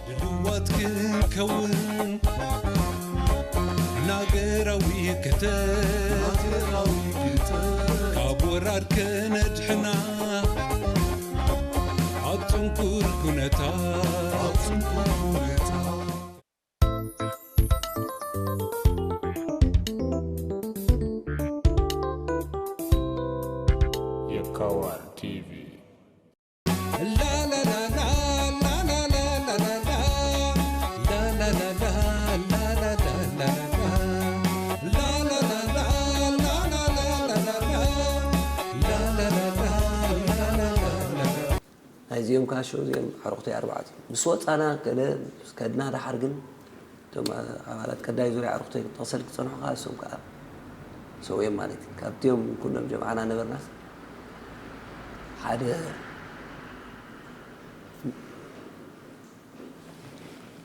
ድልዋት ክንከውን ናገራዊ ከተብ ካብ ወራር ከነድሕና ኣብ ጽንኩር ኩነታት የካዋር ቲቪ። ናይዚኦም ከዓ ሽዑ እዚኦም ኣዕሩኽተይ ኣርባዕተ ምስ ወፃና ገለ ከድና ደሓር ግን እቶም ኣባላት ቀዳይ ዙርያ ኣዕሩኽተይ ክጠቕሰልኪ ዝፀንሑ ከዓ እሶም ከዓ ሰው እዮም ማለት እዩ። ካብቲኦም ኩሎም ጀምዓና ነበርናስ ሓደ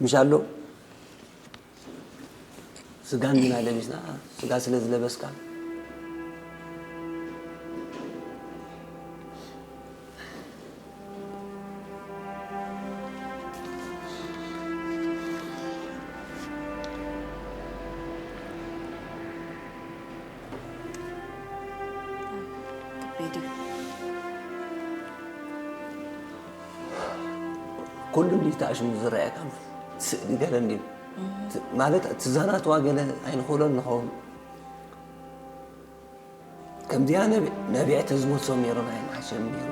ምሽ ኣሎ ስጋ እንዲና ለቢስና፣ ስጋ ስለ ዝለበስካ ከቢድ እዩ። ኩሉ እንዲ ተኣሽሙ ዝረኣየካ ስእሊ ገለ እንዲ ማለት እቲ ዛናትዋ ገለ ኣይንኽእሎን ንኸውን። ከምዚኣ ነቢ- ነቢዐ ተዝመልሶም ነይሮም ኣይምሓሸን ነይሩ።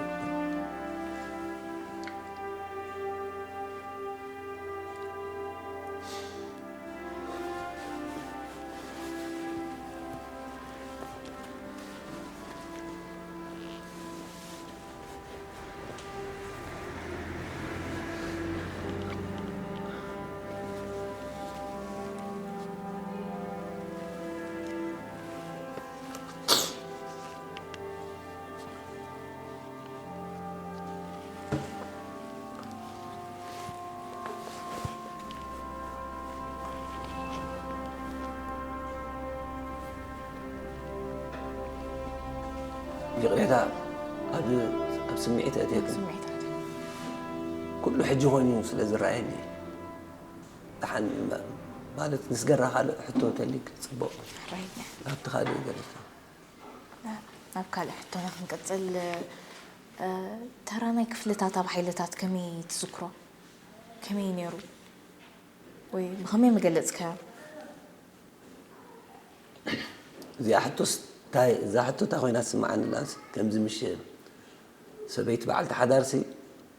ይቕሬታ ኣብ ኣብ ስምዒት ኣእትየክን። ስምዒታት ኩሉ ሕጂ ኮይኑ ስለ ዝረኣየኒ ደሓን ማ- ማለት ንስገራ ካልእ ሕቶ ተሊክ ጽቡቕ ሕራይ። ናብቲ ካልእ ገለካ ናብ ካልእ ሕቶና ክንቅጽል እ፣ ተራ ናይ ክፍልታት ኣብ ሓይልታት ከመይ ትዝክሮ? ከመይ ነይሩ? ወይ ብኸመይ ምገለጽካዮ? እዚኣ ሕቶስ እንታይ እዛ ሕቶ እንታይ ኮይና ትስምዓኒ ኢላስ ከምዚ ምሽ ሰበይቲ በዓልቲ ሓዳርሲ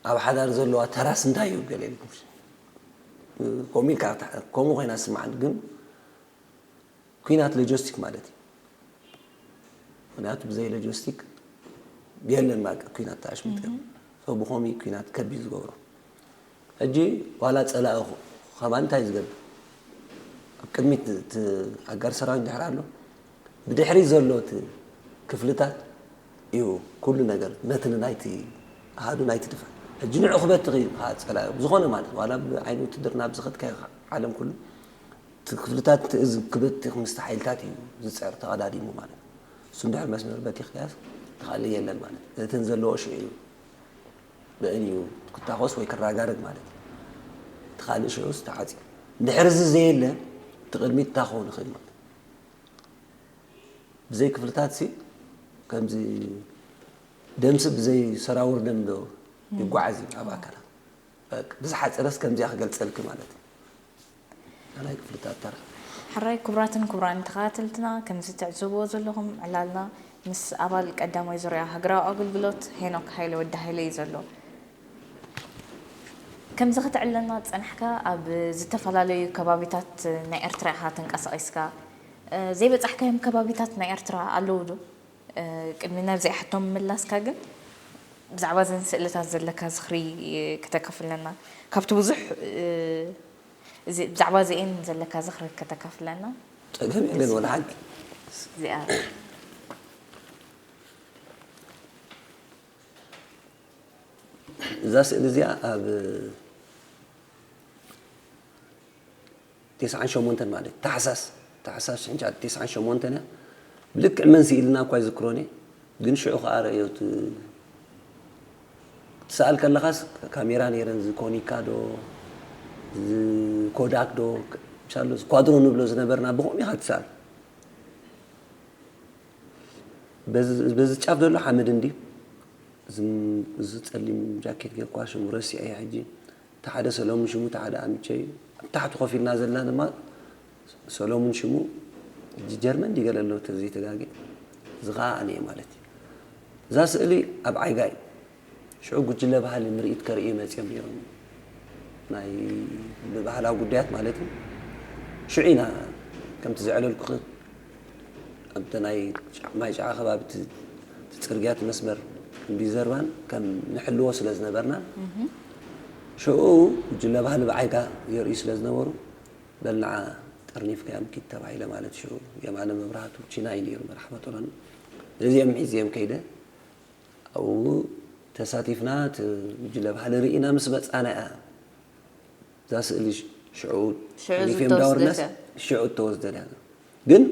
ኣብ ሓዳር ዘለዋ ተራስ እንታይ እዩ ገለ ኢልኩም ከምኡ ኢልካ ከምኡ ኮይና ትስምዓኒ ግን ኩናት ሎጂስቲክ ማለት እዩ። ምክንያቱ ብዘይ ሎጂስቲክ የለን በቃ ኩናት ተኣሽሙ ትገብር። ብኸምኡ ኩናት ከቢድ ዝገብሮ። ሕጂ ዋላ ፀላኢ ኹ- ኸማን እንታይ ዝገብር? ኣብ ቅድሚት እቲ ኣጋር ሰራዊት ድሕር ኣሎ። ብድሕሪ ዘሎ እቲ ክፍልታት እዩ ኩሉ ነገር መትኒ ናይቲ ኣሃዱ ናይቲ ድፋዕ። ሕጂ ንዑ ክበትኽ እዩ ከዓ ፀላኢ ብዝኾነ ማለት ዋላ ብዓይኒ ውትድርና ብዝኸድካዮ ዓለም ኩሉ እቲ ክፍልታት እቲ እዝ ክበትኽ ምስቲ ሓይልታት እዩ ዝፅዕር ተቐዳዲሙ ማለት እዩ። እሱ እንድሕር መስመር በቲኽካያስ ተኻሊ የለን ማለት እዩ። እተን ዘለዎ ሽዑ እዩ ብእን እዩ ክታኾስ ወይ ክራጋረግ ማለት እዩ። እቲ ካልእ ሽዑስ ተዓፅዩ እንድሕር እዚ ዘየለ እቲ ቅድሚት ታኾ ንኽእል ማለት እዩ። ብዘይ ክፍልታት ሲ ከምዚ ደምሲ ብዘይ ሰራውር ደም ዶ ይጓዓዝ እዩ ኣብ ኣካላት። በቃ፣ ብዝሓፀረስ ከምዚኣ ክገልፀልኪ ማለት እዩ። ናይ ክፍልታት ተራ። ሕራይ ክቡራትን ክቡራን ተኸታተልትና፣ ከምዚ ትዕዘብዎ ዘለኹም ዕላልና ምስ ኣባል ቀዳማይ ዙርያ ሃገራዊ ኣገልግሎት ሄኖክ ሃይለ ወዲ ሃይለ እዩ ዘሎ። ከምዚ ክትዕለና ዝጸናሕካ ኣብ ዝተፈላለዩ ከባቢታት ናይ ኤርትራ ኢኻ ተንቀሳቒስካ። ዘይበጻሕካዮም ከባቢታት ናይ ኤርትራ ኣለዉ ዶ? ቅድሚ ናብዚኣ ሕቶ ምምላስካ ግን ብዛዕባ እዘን ስእልታት ዘለካ ዝኽሪ ክተካፍለና። ካብቲ ብዙሕ እዚ ብዛዕባ እዚኤን ዘለካ ዝኽሪ ከተካፍለና። ጸገም የለን ወላ ሓንቲ። እዚኣ እዛ ስእሊ እዚኣ ኣብ ተስዓን ሸሞንተን ማለት ታሕሳስ ታሕሳስ ሽሕን ትሽዓን ተስዓን ሸሞንተን እያ። ብልክዕ መን ስኢልና እኳ ኣይዝክሮን እየ፣ ግን ሽዑ ከኣ ረእዮ እቲ ትስኣል ከለኻስ ካሜራ ነይረን ዝኮኒካ ዶ ኮዳክ ዶ፣ ምሻሎ ኳድሮ ንብሎ ዝነበርና፣ ብኸምኡ ኢኻ ትስኣል። በዚ በዚ ጫፍ ዘሎ ሓመድ እንዲ፣ እዚ እዚ ጸሊም ጃኬት ጌርኳ፣ ሽሙ ረሲዐ እየ ሕጂ። እቲ ሓደ ሰለሙን ሽሙ፣ እቲ ሓደ ኣምቸይ። ኣብ ታሕቲ ኮፍ ኢልና ዘለና ድማ ሰለሙን ሽሙ፣ ሕጂ ጀርመን ድዩ ገለ ኣሎ ተዘይተጋግየ። እዚ ኸኣ ኣነ እየ ማለት እዩ። እዛ ስእሊ ኣብ ዓይጋ እዩ። ሽዑ ጉጅለ ባህሊ ምርኢት ከርእዩ መጺኦም ነይሮም። ናይ ብባህላዊ ጉዳያት ማለት እዩ። ሽዑ ኢና ከምቲ ዘዕለልኩኺ ኣብቲ ናይ ጫ-፣ ማይ ጫዓ ከባቢ እቲ፣ እቲ ጽርግያ እቲ መስመር እንዲ ዘርባን ከም ንሕልዎ ስለ ዝነበርና፣ ሽዑ ጉጅለ ባህሊ ብዓይጋ የርእዩ ስለ ዝነበሩ፣ በል ንዓ ጠርኒፍካዮም ኪድ ተባሂለ ማለት ሽዑ የማነ መብራህቱ ቺናይ ነይሩ መራሕ መጦሎኒ። እዚኦም ሒዝዮም ከይደ ኣብኡ ተሳቲፍና፣ እቲ ጉጅለ ባህሊ ርኢና ምስ መጻና እያ እዛ ስእሊ ሽ-፣ ሽዑ ሽዑ ጠርኒፍዮም እንዳወርድናስ ዝተወስደት እያ። ሽዑ እተወስደት እያ። ግን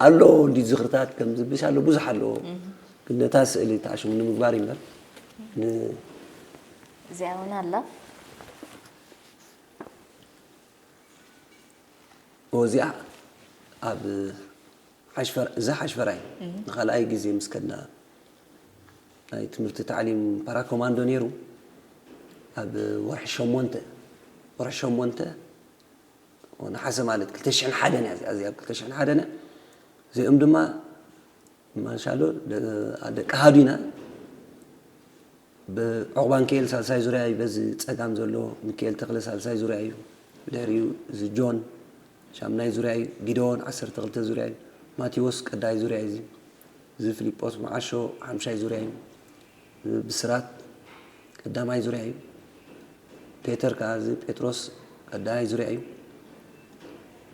ኣሎ እንዲ ዝኽርታት ከም ዝብሽ ኣሎ፣ ብዙሕ ኣለዎ። ግን ነታ ስእሊ ተዓሽሙ ንምግባር እዩ እምበር፣ ን-፣ እዚኣ እውን ኣላ። እዚኣ ኣብ ሓሽፈር-፣ እዛ ሓሽፈራይ ንኻልኣይ ግዜ ምስ ከድና ናይ ትምህርቲ ታዕሊም ፓራኮማንዶ ነይሩ። ኣብ ወርሒ ሸሞንተ፣ ወርሒ ሸሞንተ ነሓሰ ማለት ክልተ ሽሕን ሓደን እያ እዚኣ፣ እዚኣ ኣብ ክልተ ሽሕን ሓደን እያ። እዚኦም ድማ ማሻሎ ደ-፣ ደቂ ኣሃዱ ኢና። ብዕቑባ ሚካኤል ሳልሳይ ዙርያ እዩ፣ በዚ ጸጋም ዘሎ ሚካኤል ተኽለ ሳልሳይ ዙርያ እዩ። ብድሕሪኡ እዚ ጆን ሻምናይ ዙርያ እዩ፣ ጊደዎን ዓሰርተ ክልተ ዙርያ እዩ፣ ማቴዎስ ቀዳይ ዙርያ እዩ። እዚ፣ እዚ ፊልጶስ መዓሾ ሓምሻይ ዙርያ እዩ። እዚ ብስራት ቀዳማይ ዙርያ እዩ። ፔተር ከኣ እዚ ጴጥሮስ ቀዳማይ ዙርያ እዩ።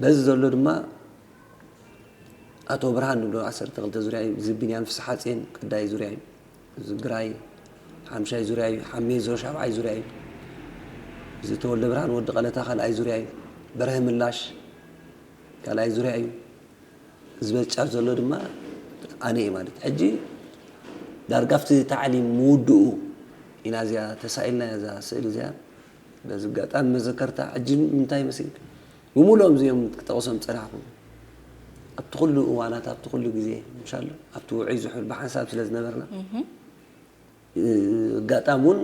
በዚ ዘሎ ድማ ኣቶ ብርሃን ንብሎ ዓሰርተ ክልተ ዙርያ እዩ። እዚ ቢንያም ፍስሓጼን ቀዳይ ዙርያ እዩ። እዚ ግራይ ሓምሻይ ዙርያ እዩ። ሓሜዞ ሻብዓይ ዙርያ እዩ። እዚ ተወልደ ብርሃን ወዲ ቀለታ ካልኣይ ዙርያ እዩ። በርሀ ምላሽ ካልኣይ ዙርያ እዩ። ዝበል ጫፍ ዘሎ ድማ ኣነ እየ ማለት። ሕጂ ዳርጋ ኣብቲ ታዕሊም ምውድኡ ኢና እዚኣ ተሳኢልና እያ እዛ ስእሊ እዚኣ። በዚ ኣጋጣሚ መዘከርታ ሕጂ ምንታይ መሲልካ? ብምሉኦም እዚኦም ክጠቕሶም ዝጸናሕኩ። ኣብቲ ኩሉ እዋናት፣ ኣብቲ ኩሉ ግዜ፣ ምሻሎ፣ ኣብቲ ውዑይ ዝሑል ብሓንሳብ ስለ ዝነበርና፣ ኣጋጣሚ እውን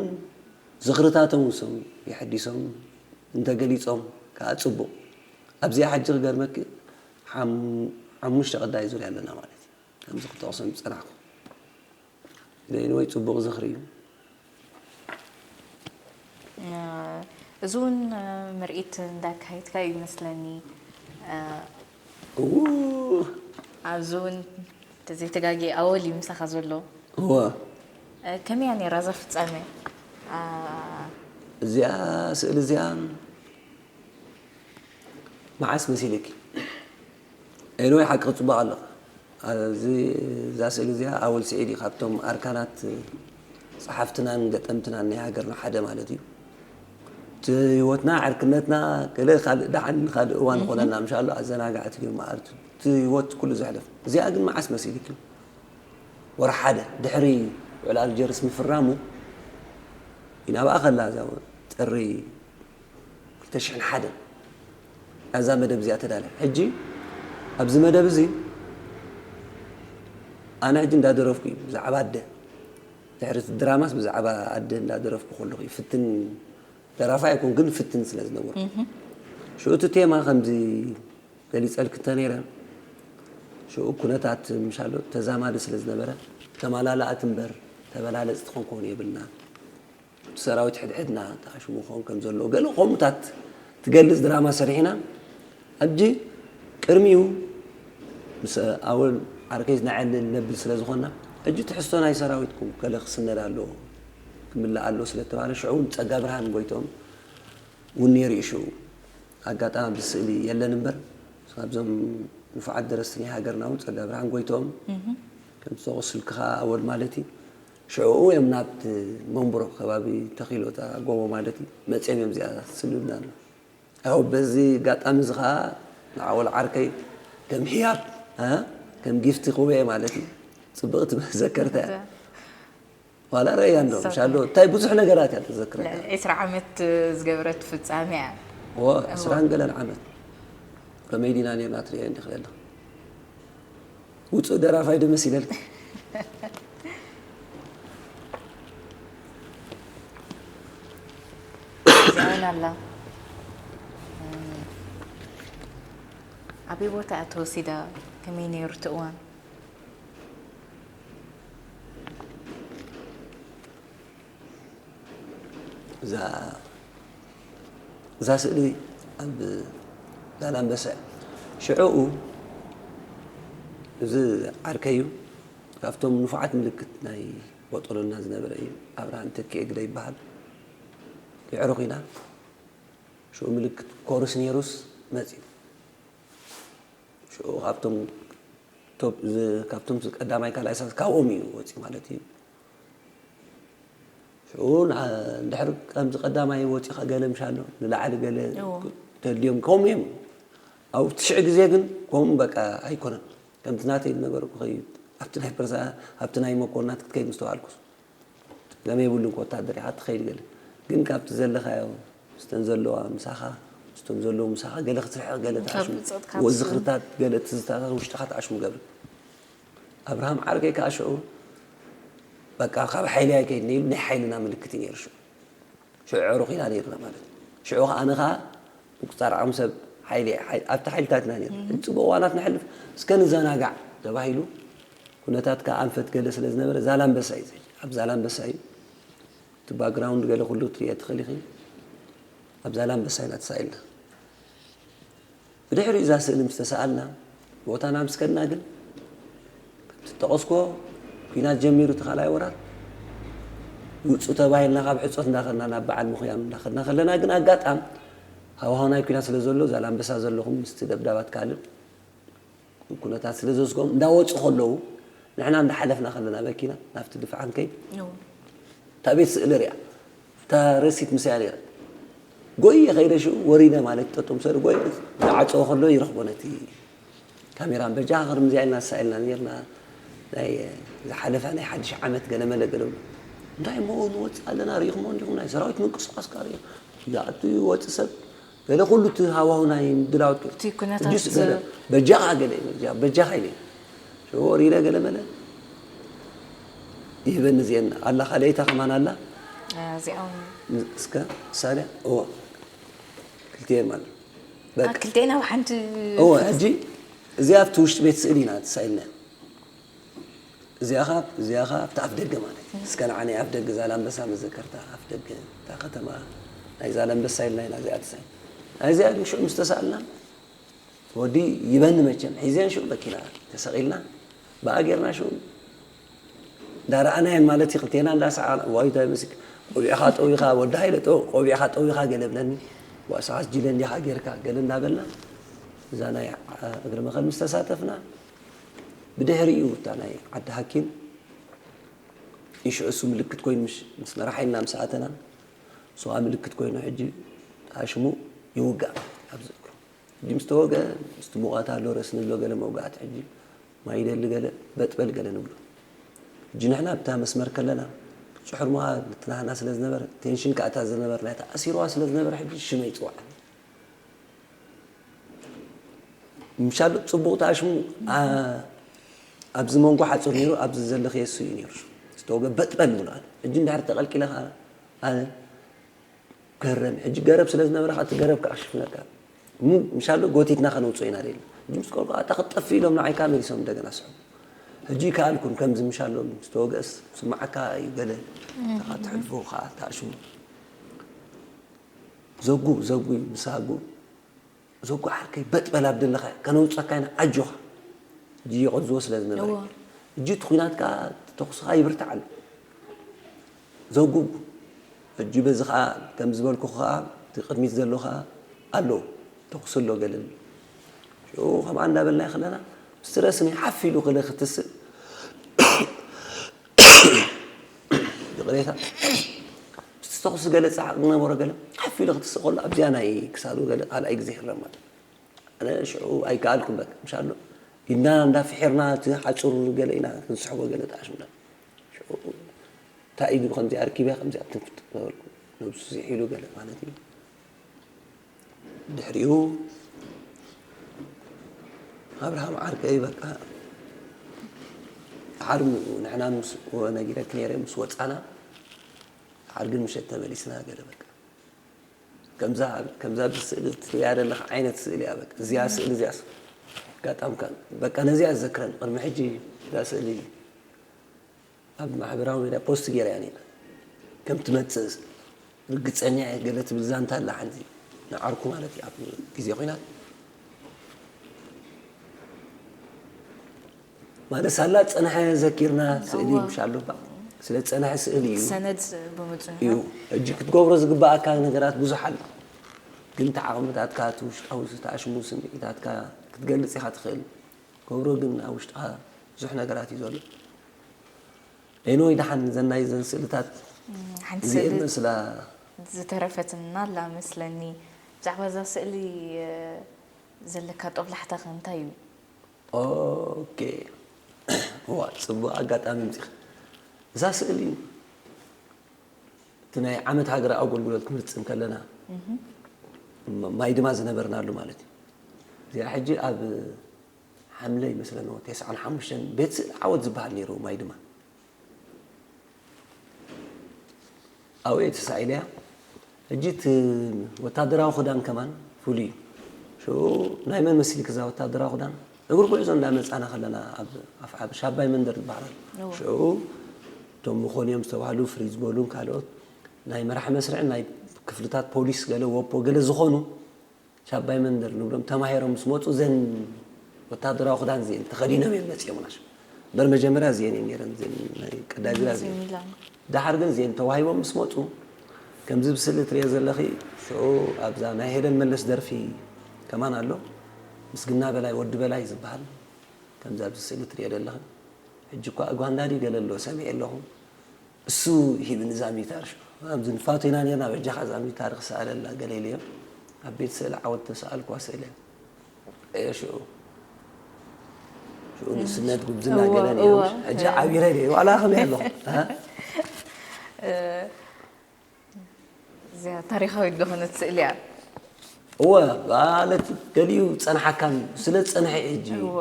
ዝኽርታቶም ውሶም የሐዲሶም እንተገሊጾም ከኣ ጽቡቕ። ኣብዚኣ ሕጂ ክገርመኪ ሓም-፣ ሓሙሽተ ቀዳይ ዙርያ ኣለና ማለት እዩ። ከምዚ ክጠቕሶም ዝጸናሕኩ። ንኤኒወይ ጽቡቕ ዝኽሪ እዩ። እ፣ እዚ እውን፣ እ፣ ምርኢት እንዳካየድካ እዩ ይመስለኒ። እ፣ እው። ኣብዚ እውን ተዘይተጋግየ ኣወል እዩ ምሳኻ ዘሎ። እወ። እ፣ ከመይ እያ ነይራ እዛ ፍጻሜ? እ፣ እዚኣ ስእሊ እዚኣ መዓስ መሲልኪ? ኤኒወይ ሓቂ ክጽቡቕ ኣለኻ። እዚ፣ እዛ ስእሊ እዚኣ ኣወል ስዒድ እዩ፣ ካብቶም ኣርካናት ጸሓፍትናን ገጠምትናን ናይ ሃገርና ሓደ ማለት እዩ። እቲ ህይወትና፣ ዕርክነትና፣ ገለ ካልእ ደሓን ካልእ እዋን እህ። ይኾነና፣ ምሻሎ ኣዘናጋዕቲ ድዮም መዓልቱ። እቲ ህይወት ኩሉ ዘሕለፍ። እዚኣ ግን መዓስ መሲልኪ? ወርሒ ሓደ ድሕሪ ውዕል ኣልጀርስ ምፍራሙ ይናብኣ ከላ እዛ ጥሪ ክልተ ሽሕን ሓደን እዛ መደብ እዚኣ ተዳልያ። ሕጂ ኣብዚ መደብ እዚ ኣነ ሕጂ እንዳደረፍኩ እዩ ብዛዕባ ኣደ፣ ድሕሪ እቲ ድራማስ ብዛዕባ ኣደ እንዳደረፍኩ ከለኹ እዩ። ፍትን ደራፋይ ኣይኮን ግን ፍትን ስለ ዝነበርኩ። እህ። ሽዑ እቲ ቴማ ከምዚ ገሊጸልኪ እንተ ነይረ፣ ሽዑ ኩነታት ምሻሎ ተዛማዲ ስለ ዝነበረ፣ ተማላላእቲ እምበር ተበላለጽቲ ክንከውን የብልና። እቲ ሰራዊት ሕድሕድና ተኣሽሙ ክኸውን ከም ዘለዎ ገለ ከምኡታት ትገልጽ ድራማ ሰሪሕና። ሕጂ ቅድሚኡ ምስ ኣወል ዓርከይ ዝነዐል ነብል ስለ ዝኾንና፣ ሕጂ ትሕዝቶ ናይ ሰራዊት ገለ ክስነድ ኣለዎ፣ ክምላእ ኣለዎ ስለ እተባህለ፣ ሽዑ እውን ጸጋ ብርሃን ጎይትኦም እውን ነይሩ እዩ ሽዑ። ኣጋጣሚ ኣብዚ ስእሊ የለን እምበር፣ ካብዞም ንፉዓት ደረስቲ ናይ ሃገርና እውን ጸጋ ብርሃን ጎይትኦም፣ እህ። ከምቲ ዝጠቐስኩልኪ ከኣ ኣወል ማለት እዩ። ሽዑ እዮም ናብቲ መንብሮ ከባቢ ተኺሎ እታ ጎቦ ማለት እዩ፣ መጺኦም እዮም እዚኣ ዝስእሉልና። ያው በዚ ኣጋጣሚ እዚ ኸኣ ንኣወል ዓርከይ ከም ህያብ፣ እ፣ ከም ጊፍቲ ክህቦ እየ ማለት እዩ። ጽብቕቲ መዘከርታ እያ። እዛ ዋላ ረእያ እንዶ፣ ምሻሎ፣ እንታይ ብዙሕ ነገራት እያ ተዘክረካ። ልዕሊ ዕስራ ዓመት ዝገበረት ፍጻሜ እያ። እዎ፣ ዕስራን ገለን ዓመት ከመይ ዲና ኔርና ትርእየ እንዲኺ ዘለኺ። ውጹእ ደራፋይ ዶ መሲለልኪ? እዚኣውን ኣላ። ኣበይ ቦታ እያ ተወሲዳ? ከመይ ነይሩ እቲ እዋን? እዛ እዛ ስእሊ ኣብ ዛላንበሳ እያ። ሽዕኡ እዚ ዓርከይ እዩ። ካብቶም ንፉዓት ምልክት ናይ ቦጦሎና ዝነበረ እዩ። ኣብርሃም ተኪኤ ግደ ይበሃል። ይዕሩኽ ኢና። ሽዑ ምልክት ኮርስ ነይሩስ መጺኡ። ሽዑ ካብቶም ቶፕ ዝ- ካብቶም ቀዳማይ ካልኣይ ሳልሳይ ካብኦም እዩ ወፂኡ ማለት እዩ። ሽዑ ንዓ- እንድሕር ከምዚ ቀዳማይ ወፂኻ ገለ ምሻሎ ንላዕሊ ገለ እዎ። ተድልዮም ከምኡ እዮም። ኣብ ትሽዕ ግዜ ግን ከምኡ በቃ ኣይኮነን። ከምቲ ናተይ ዝነበርኩ ከይድ ኣብቲ ናይ ፐርሳ ኣብቲ ናይ መኮንናት ክትከይድ ምስተዋልኩስ ገመ የብሉን። ወታደር ኢኻ ትኸይድ ገለ ግን ካብቲ ዘለኻዮ ምስተን ዘለዋ ምሳኻ ምስቶም ዘለዉ ምሳኻ ገለ ክትርሕቕ ገለ ካብ ትኣሽሙ ብጾትካ ወ- ዝኽርታት ገለ ትዝታታት ውሽጥኻ ትኣሽሙ ገብር ኣብርሃም ዓርከይ ከዓ ሽዑ በቃ ካብ ሓይሊ ኣይከይድን ኢሉ ናይ ሓይልና ምልክት እዩ ነይሩ ሽዑ ሽዑ ዕሩኽ ኢና ነይርና ማለት እዩ ሽዑ ከዓ ኣነ ከዓ ምቁፃር ዓቕሚ ሰብ ሓይሊ ኣብቲ ሓይልታት ኢና ነይርና ሕጂ ፅቡቕ እዋናት ንሕልፍ እስከ ንዘናጋዕ ተባሂሉ ኩነታት ከዓ ኣንፈት ገለ ስለ ዝነበረ ዛላንበሳ እዩ ዝሕጂ ኣብ ዛላንበሳ እዩ እቲ ባክግራውንድ ገለ ኩሉ ክትሪኦ ትኽእል ኢኺ ኣብ ዛላንበሳ ኢና ተሳኢልና ብድሕሪኡ እዛ ስእሊ ምስ ተሰኣልና ቦታና ምስ ከድና ግን ከምቲ ጠቐስኮ ኲናት ጀሚሩ እቲ ካልኣይ ወራር ውፁ ተባሂልና ካብ ሕፆት እንዳኸድና ናብ በዓል ምኽያም እንዳኸድና ከለና ግን ኣጋጣም ሃዋሃው ናይ ኲናት ስለ ዘሎ ዛላንበሳ ዘለኹም ምስቲ ደብዳባት ካልእ ኩነታት ስለ ዘስጎም እንዳወፁ ከለዉ ንሕና እንዳሓለፍና ከለና መኪና ናብቲ ድፍዓን ከይድ እታ ቤት ስእሊ ሪኣ እታ ረሲት ምስያ ነይራ ጎየ ከይደ ሽኡ ወሪደ ማለት ጠጡ ምሰሉ ጎየ ዝዓፀወ ከሎ ይረኽቦ ነቲ ካሜራን በጃ ክርምዚያ ኢልና ሳኢልና ነርና ናይ ዝሓለፈ ናይ ሓድሽ ዓመት ገለመለ ገለ እንታይ እሞ ንወፅእ ኣለና ሪኢኹሞ እንዲኹም ናይ ሰራዊት ምንቅስቃስ ካ ሪኢኹም ዝኣቱ ይወፅእ ሰብ ገለ ኩሉ እቲ ሃዋሁ ናይ ምድላው እቲ ኩነታት እጅስ ገለ በጃኻ ገለ እዩ፣ በጃኻ ኢለ ሽዎ ሪለ ገለ መለ ይህበኒ እዚአን ኣላ ካልኣይታ ከማን ኣላ እዚኣ እውን እስከ ሳልያ እዎ ክልቲኤን ማለት በቃ ክልቲኤን ኣብ ሓንቲ እዎ ሕጂ እዚኣ ኣብቲ ውሽጢ ቤት ስእሊ ኢና ተሳኢልና እዚኣ ኸዓ እዚኣ ኸዓ ኣብቲ ኣፍ ደገ ማለት እዩ እስከ ንዓኒ ኣፍ ደገ ዛላንበሳ መዘከርታ ኣፍ ደገ እታ ከተማ ናይ ዛላንበሳ ኢልና ኢና እዚኣ ትሳይ ናይዚኣ ግን ሽዑ ምስ ተሳእልና ወዲ ይበኒ መቸም ሒዘን ሽዑ መኪና ተሰቒልና ብኣ ጌርና ሽዑ እንዳረኣናየን ማለት እዩ ክልቴና እንዳሰዓና ዋይ እንታይ መስክ ቆቢዕኻ ጠዊኻ ወዲ ሃይለ ቆቢዕኻ ጠዊኻ ገለ ብለኒ ዋእስኻስ ጅለ እንዲኻ ጌርካ ገለ እንዳበልና እዛ ናይ እግሪ መኸል ምስ ተሳተፍና ብድሕሪኡ እታ ናይ ዓዲ ሃኪም ይሽዑ እሱ ምልክት ኮይኑ ምስ መራሓይና ምስ ኣተና እሱ ከዓ ምልክት ኮይኑ ሕጂ ተኣሽሙ ይውጋእ ኣብዚ እግሩ ሕጂ ምስ ተወገ ምስቲ ሙቐት ኣሎ ረስኒ ኣሎ ገለ መውጋእቲ ሕጂ ማይ ይደሊ ገለ በጥበል ገለ ንብሎ ሕጂ ንሕና ኣብታ መስመር ከለና ጭሕር ምሃ ትናህና ስለ ዝነበረ ቴንሽን ከኣታ ዝነበረ ናይ ተኣሲርዋ ስለ ዝነበረ ሕጂ ሽመይ ይፅዋዕ ምሻሉ ፅቡቕ ተኣሽሙ ኣብዚ መንጎ ሓፁር ነይሩ ኣብዚ ዘለኽየ እሱ እዩ ነይሩ ዝተወገ በጥበል ይብሉ ኣነ ሕጂ እንድሕር ተቐልቂለ ከዓ ኣነ ገረም ሕጂ ገረብ ስለ ዝነበረ ከዓ እቲ ገረብ ከዓ ሽፍነካ ምሻሉ ጎቲትና ከነውፅኦ ኢና ደልና ሕጂ ምስ ቆልቋ ኣታ ክትጠፍ ኢሎም ንዓይካ መሊሶም እንደገና ስሑ ሕጂ ይከኣልኩም ከምዚ ምሻሎም ዝተወገእስ ስማዓካ እዩ ገለ ተካ ትሕልፎ ከዓ ተኣሽሙ ዘጉ ዘጉ ምሳጉ ዘጉ ዓርከይ በጥ በል ኣብ ደለኻ ከነውፀካ ኢና ኣጆኻ ሕጂ ይቐዝዎ ስለ ዝነበረ እዎ። ሕጂ እቲ ኩናት ከዓ ተኩሲ ከዓ ይብርታዕ ኣሎ ዘጉ ሕጂ በዚ ከዓ ከም ዝበልኩ ከዓ እቲ ቅድሚት ዘሎ ከዓ ኣሎ ተኩሲ ኣሎ ገለ ኣሎ ሽዑ ከምኣ እንዳበልና ከለና ምስቲ ረስኒ ሓፍ ኢሉ ክለ ክትስእ ይቕሬታ ምስቲ ተኹሲ ገለ ፃዕቕ ዝነበሮ ገለ ሓፍ ኢሉ ክትስእ ከሎ ኣብዚኣ ናይ ክሳዱ ገለ ካልኣይ ግዜ ይሕረም ማለት ኣነ ሽዑ ኣይከኣልኩን በቃ ምሻሎ ኢድና እንዳፍሒርና እቲ ሓፁር ገለ ኢና ክንስሕቦ ገለ ጣዕሽ ምዳ ሽዑ እንታይ ኢዱ ከምዚኣ ኣርኪበ ከምዚኣ ትንፍጥ ነበርኩ ነብሱ ሲሒሉ ገለ ማለት እዩ ድሕሪኡ ኣብርሃም ዓርከይ በቃ ሓርሙ ንሕና ምስ ነጊረኪ ነይረ ምስ ወፃና ሓር ግን ምሸት ተመሊስና ገለ በቃ ከምዛ ከምዛ ብስእሊ ትሪያ ዘለኻ ዓይነት ስእሊ እያ በቃ እዚኣ ስእሊ እዚኣ ኣጋጣምካ በቃ ነዚኣ ዝዘክረን ቅድሚ ሕጂ እዛ ስእሊ ኣብ ማሕበራዊ ሚድያ ፖስት ገይረያ ነይራ ከም ትመፅእ ርግፀኛ እየ ገለ ትብል ዛንታ ኣላ ሓንቲ ንዓርኩ ማለት እዩ ኣብ ግዜ ኩናት ማለት ሳላ ፀንሐ ዘኪርና ስእሊ ምሽ ኣሎ ስለ ፀንሐ ስእሊ እዩ ሰነድ ብምፅኑ እዩ ሕጂ ክትገብሮ ዝግባኣካ ነገራት ብዙሕ ኣሎ ግን ተዓቕምታትካ እቲ ውሽጣዊ ዝተኣሽሙ ስምዒታትካ ክትገልፅ ኢኻ ትኽእል ገብሮ ግን ኣብ ውሽጥኻ ብዙሕ ነገራት እዩ ዘሎ ኤንወይ ደሓን ዘናይ ዘን ስእልታት ሓንቲ እዚኤን ስእሊ መስላ ዝተረፈትና ኣላ መስለኒ። ብዛዕባ እዛ ስእሊ እ፣ ዘለካ ጦብላሕታ ከ እንታይ እዩ? ኦኬ። እዋ፣ ጽቡቕ ኣጋጣሚ ምጺኻ። እዛ ስእሊ እቲ ናይ ዓመት ሃገራዊ ኣገልግሎት ክንፍጽም ከለና ም- ማይ ድማ ዝነበርናሉ ማለት እዩ። እዚኣ ሕጂ ኣብ ሓምለ ይመስለኒ ተስዓን ሓሙሽተን ቤት ስእሊ ዓወት ዝበሃል ነይሩ ማይ ድማ ኣብኡ እየ ተሳኢለያ። ሕጂ እቲ ወታደራዊ ክዳን ከማን ፍሉይ እዩ። ሽዑ ናይ መን መሲልክ እዛ ወታደራዊ ክዳን? እግሪ ጉዕዞ እንዳመጻና ከለና ኣብ ኣፍዓብ ሻባይ መንደር ዝበሃል ኣሎ። እወ። ሽዑ እቶም መኾንዮም ዝተባህሉ ፍርይ ዝበሉን ካልኦት ናይ መራሒ መስርዕን ናይ ክፍልታት ፖሊስ ገለ ወፖ ገለ ዝኾኑ ሻባይ መንደር ንብሎም ተማሂሮም ምስ መፁ እዘን ወታደራዊ ክዳን እዚኤን ተኸዲኖም እዮም መፂኦምና ሽዑ እምበር መጀመርያ እዚኤን እየን ነይረን እዘን ናይ ቀዳጅላ እዚኤን ዝሚላ። ደሓር ግን እዚኤን ተዋሂቦም ምስ መፁ ከምዚ ብስእሊ ትሪኦ ዘለኺ ሽዑ ኣብዛ ናይ ሄለን መለስ ደርፊ ከማን ኣሎ ምስግና በላይ ወዲ በላይ ዝበሃል ከምዚ ኣብዚ ስእሊ ትሪኦ ዘለኺ ሕጂ እኳ ጓንዳ ድዩ ገለ ኣሎ ሰሚዐ ኣለኹ እሱ ሂብኒ ዛሚታር ሽዑ ኣብዚ ንፋቶ ኢና ነርና በጃኻ ዛሚታር ክሰኣለላ ገለ ኢለዮ ኣብ ቤት ስእሊ ዓወት ተሰኣልኳ ስእለ እየ ሽዑ ሽዑ ንእስነት ጉብዝና እወ፣ ገለ ነይሩ እወ። ሕጂ ዓቢረ ድየ ዋላ ከመይ ኣለኹ እ? እዚኣ ታሪኻዊት ዝኾነት ስእሊ እያ። እወ ማለት ገሊኡ ጸንሓካን ስለ ዝጸንሐ እዩ ሕጂ እወ።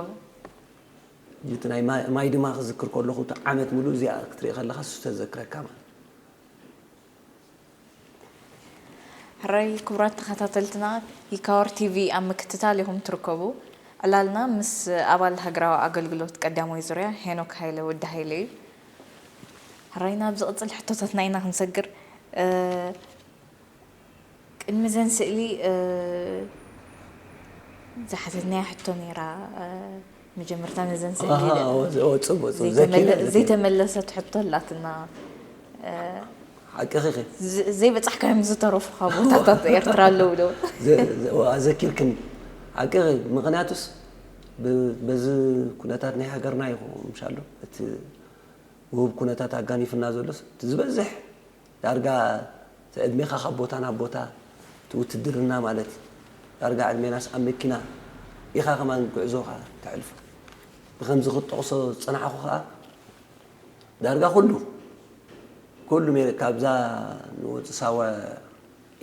ሕጂ እቲ ናይ ማይ- ማይ ድማ ክዝክር ከለኹ እቲ ዓመት ሙሉእ እዚኣ ክትርኢ ከለኻ እሱ ተዘክረካ ማለት ሕራይ ክቡራት ተኸታተልትና ይካወር ቲቪ ኣብ ምክትታል ኢኹም ትርከቡ ዕላልና ምስ ኣባል ሃገራዊ ኣገልግሎት ቀዳማይ ዙርያ ሄኖክ ሃይለ ወዲ ሃይለ እዩ ሕራይ ናብ ዝቕፅል ሕቶታትና ኢና ክንሰግር ቅድሚ ዘን ስእሊ ዝሓተትናያ ሕቶ ነይራ መጀመርታ ነዘን ስእሊ ዘይተመለሰት ሕቶ ኣላትና ሓቅኺ ዘይበፃሕካዮም ዝተረፉኻ ቦታታት ኤርትራ ኣለዉ ዶ ኣዘኪርክን ሓቅኺ ምክንያቱስ በዚ ኩነታት ናይ ሃገርና ይኹ ምሻሎ እቲ ውህብ ኩነታት ኣጋኒፍና ዘሎስ እቲ ዝበዝሕ ዳርጋ እቲ ዕድሜኻ ካብ ቦታ ናብ ቦታ እቲ ውትድርና ማለት ዳርጋ ዕድሜናስ ኣብ መኪና ኢኻ ከማን ጉዕዞኻ ተሕልፎ ብከምዚ ክትጠቕሶ ዝፀናሕኹ ከዓ ዳርጋ ኩሉ ኩሉ ሜረ ካብዛ ንወፂ ሳወ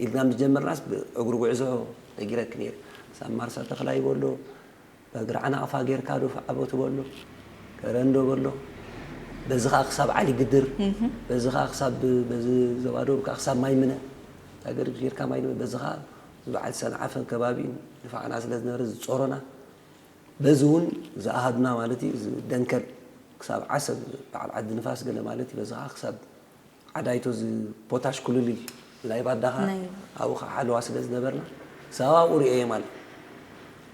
ኢልና ምስ ጀመርናስ ብእግሪ ጉዕዞ ነጊረኪ ነይረ ሳብ ማርሳ ተኽላይ በሎ በእግሪ ዓናቕፋ ጌርካ ዶ ፍዓቦ ትበሎ ከረን ዶ በሎ በዚ ከዓ ክሳብ ዓሊ ግድር በዚ ከዓ ክሳብ በዚ ዞባ ደቡብ ከዓ ክሳብ ማይ ምነ ታገር ጌርካ ማይ ምነ በዚ ከዓ ዝበዓል ሰንዓፈን ከባቢን ንፋዕና ስለ ዝነበረ ዝፀሮና በዚ እውን ዝኣሃዱና ማለት እዩ ደንከል ክሳብ ዓሰብ በዓል ዓዲ ንፋስ ገለ ማለት እዩ በዚ ከዓ ክሳብ ዓዳይቶ እዚ ፖታሽ ኩልልይ ናይ ባዳኻ ኣብኡ ከዓ ሓለዋ ስለ ዝነበርና ክሳብ ኣብኡ ርእየ ማለት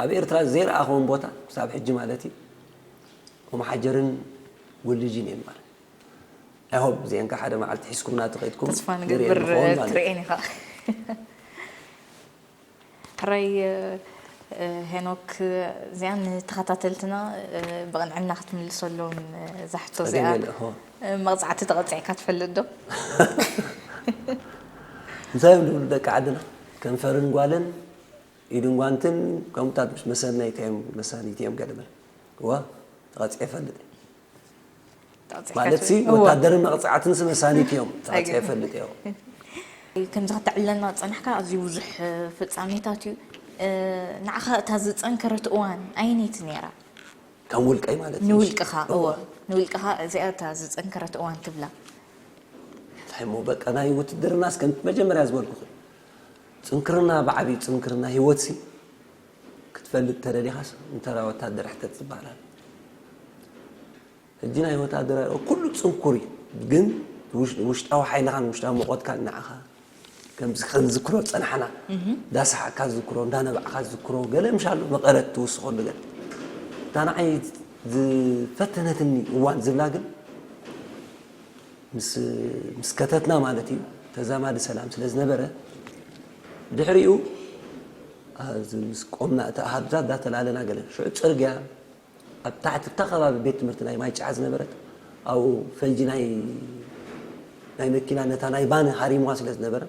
ኣብ ኤርትራ ዘይረኣኸውን ቦታ ክሳብ ሕጂ ማለት እዩ ኦምሓጀርን ጉልጅን እዮም ማለት ኣይሆብ እዚአን ከዓ ሓደ መዓልቲ ሒዝኩምና ተኸይድኩም ተስፋ ንገብር ትርእየን ኢኻ ሕራይ ሄኖክ እዚኣ ንተኸታተልትና ብቕንዕና ክትምልሰሎም እዛ ሕቶ እዚኣ መቕፃዕቲ ተቐፂዕካ ትፈልጥ ዶ? እንታይ እዮም ዝብሉ ደቂ ዓድና ከንፈርን ጓልን ኢድን ጓንትን ከምኡታት ምስ መሰነይታ እዮም መሳኒት እዮም ገለመል እዋ ተቐፂዐ ይፈልጥ ማለት ሲ ወታደርን መቕፃዕትን ሲ መሳኒት እዮም ተቐፂዐ ይፈልጥ እዮም ከምዚ ከተዕልለና ዝጸናሕካ ኣዝዩ ብዙሕ ፍጻሜታት እዩ። ንዓኻ እታ ዝጸንከረት እዋን ኣየነይቲ ነይራ? ከም ውልቀይ ማለት እዩ። ንውልቅኻ እወ፣ ንውልቅኻ እዚኣ እታ ዝጸንከረት እዋን ትብላ። እንታይ እሞ በቃ ናይ ውትድርናስ ከም መጀመርያ ዝበልኩኺ ጽንክርና ብዓብዩ ጽንክርና ህይወትሲ ክትፈልጥ ተደሊኻስ እንተራ ወታደር ሕተት ዝበሃል ኣሎ። ሕጂ ናይ ወታደር ኩሉ ጽንኩር እዩ፣ ግን ውሽጣዊ ሓይልኻን ውሽጣዊ ሙቐትካን ንዓኻ ከምዚ ከንዝክሮ ዝጸናሕና እንዳሰሓቕካ ዝዝክሮ እንዳነባዕካ ዝዝክሮ ገለ ምሻሉ መቐረት ትውስኸሉ ገለ እታ ንዓይ ዝፈተነትኒ እዋን ዝብላ ግን ምስ ምስ ከተትና ማለት እዩ ተዛማዲ ሰላም ስለ ዝነበረ ድሕሪኡ እዚ ምስ ቆምና እቲ ኣሃዱታት እንዳተላለና ገለ ሽዑ ጽርግያ ኣብ ታሕቲ እታ ከባቢ ቤት ትምህርቲ ናይ ማይ ጫዓ ዝነበረት ኣብኡ ፈንጂ ናይ ናይ መኪና ነታ ናይ ባነ ሃሪምዋ ስለ ዝነበረ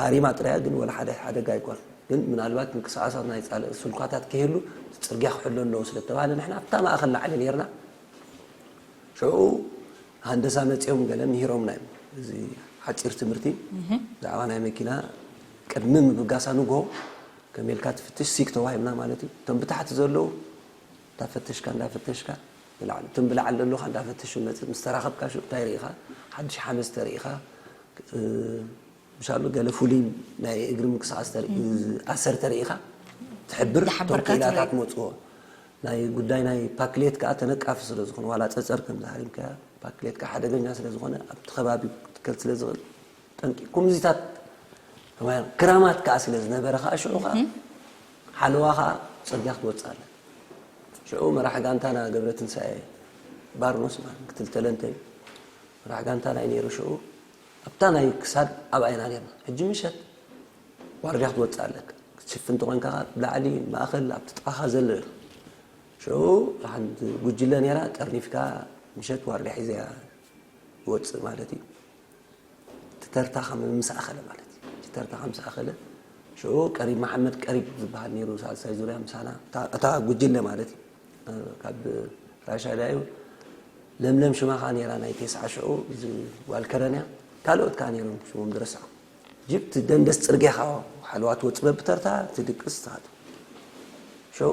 ሃሪማ ጥራያ ግን ወላ ሓደ ሓደጋ ኣይኮን ግን ምናልባት ምንቅስቃሳት ናይ ፃልእ ስልኳታት ከይህሉ ጽርግያ ክሕሎ ኣለዎ ስለ ተባሃለ ንሕና ኣብታ ማእኸል ላዕሊ ነርና ሽዑ ሃንደሳ መፂኦም ገለ ምሂሮምና እዮም እዚ ሓፂር ትምህርቲ ብዛዕባ ናይ መኪና ቅድሚ ምብጋሳ ንጎ ከመልካ ትፍትሽ ሲክ ተዋሂብና ማለት እዩ እቶም ብታሕቲ ዘለዉ እንዳፈተሽካ እንዳፈተሽካ ብላዕሊ እቶም ብላዕሊ ዘለኻ እንዳፈተሹ መፅእ ምስ ተራኸብካ ሽዑ እንታይ ርኢኻ ሓድሽ ሓመስ ተርኢኻ ምሻሉ ገለ ፍሉይ ናይ እግሪ ምንቅስቃስ ኣሰር ተርኢኻ ትሕብር እቶም ክኢላታት መፅዎ ናይ ጉዳይ ናይ ፓክሌት ከዓ ተነቃፊ ስለ ዝኾነ ዋላ ፀፀር ከም ዝሃሪምካ ፓክሌት ከዓ ሓደገኛ ስለ ዝኾነ ኣብቲ ከባቢ ክትከል ስለ ዝኽእል ጠንቂ ኩምዚታት ክራማት ከዓ ስለ ዝነበረ ከዓ ሽዑ ከዓ ሓለዋ ከዓ ፅርግያ ክትወፅእ ኣለ ሽዑ መራሕ ጋንታና ገብረ ትንሳኤ ባርኖስ ምክትል ተለንተ እዩ መራሕ ጋንታ ናይ ነይሩ ሽዑ ኣብታ ናይ ክሳድ ኣብኣ ኢና ነርና ሕጂ ምሸት ዋርድያ ክትወፅእ ኣለካ ክትሽፍን ተኾንካ ብላዕሊ ማእኸል ኣብቲ ጥቓኻ ዘሎ እዩ ሽዑ ሓንቲ ጉጅለ ነይራ ጠርኒፍካ ምሸት ዋርድያ ሒዘያ ይወፅእ ማለት እዩ እቲ ተርታ ከም ምስ ኣኸለ ማለት እዩ እቲ ተርታ ከም ምስ ኣኸለ ሽዑ ቀሪብ መሓመድ ቀሪብ ዝበሃል ነይሩ ሳልሳይ ዙርያ ምሳና እታ ጉጅለ ማለት እዩ ካብ ራሻዳ እዩ ለምለም ሽማ ከዓ ነይራ ናይ ቴስዓ ሽዑ እዚ ጓል ከረን እያ ካልኦት ከዓ ነይሮም ሽሞም ዝረስዖ ጅብቲ ደንደስ ፅርግያ ከዓ ሓለዋ ትወፅእ በብተርታ ትድቅስ ትሃት ሽዑ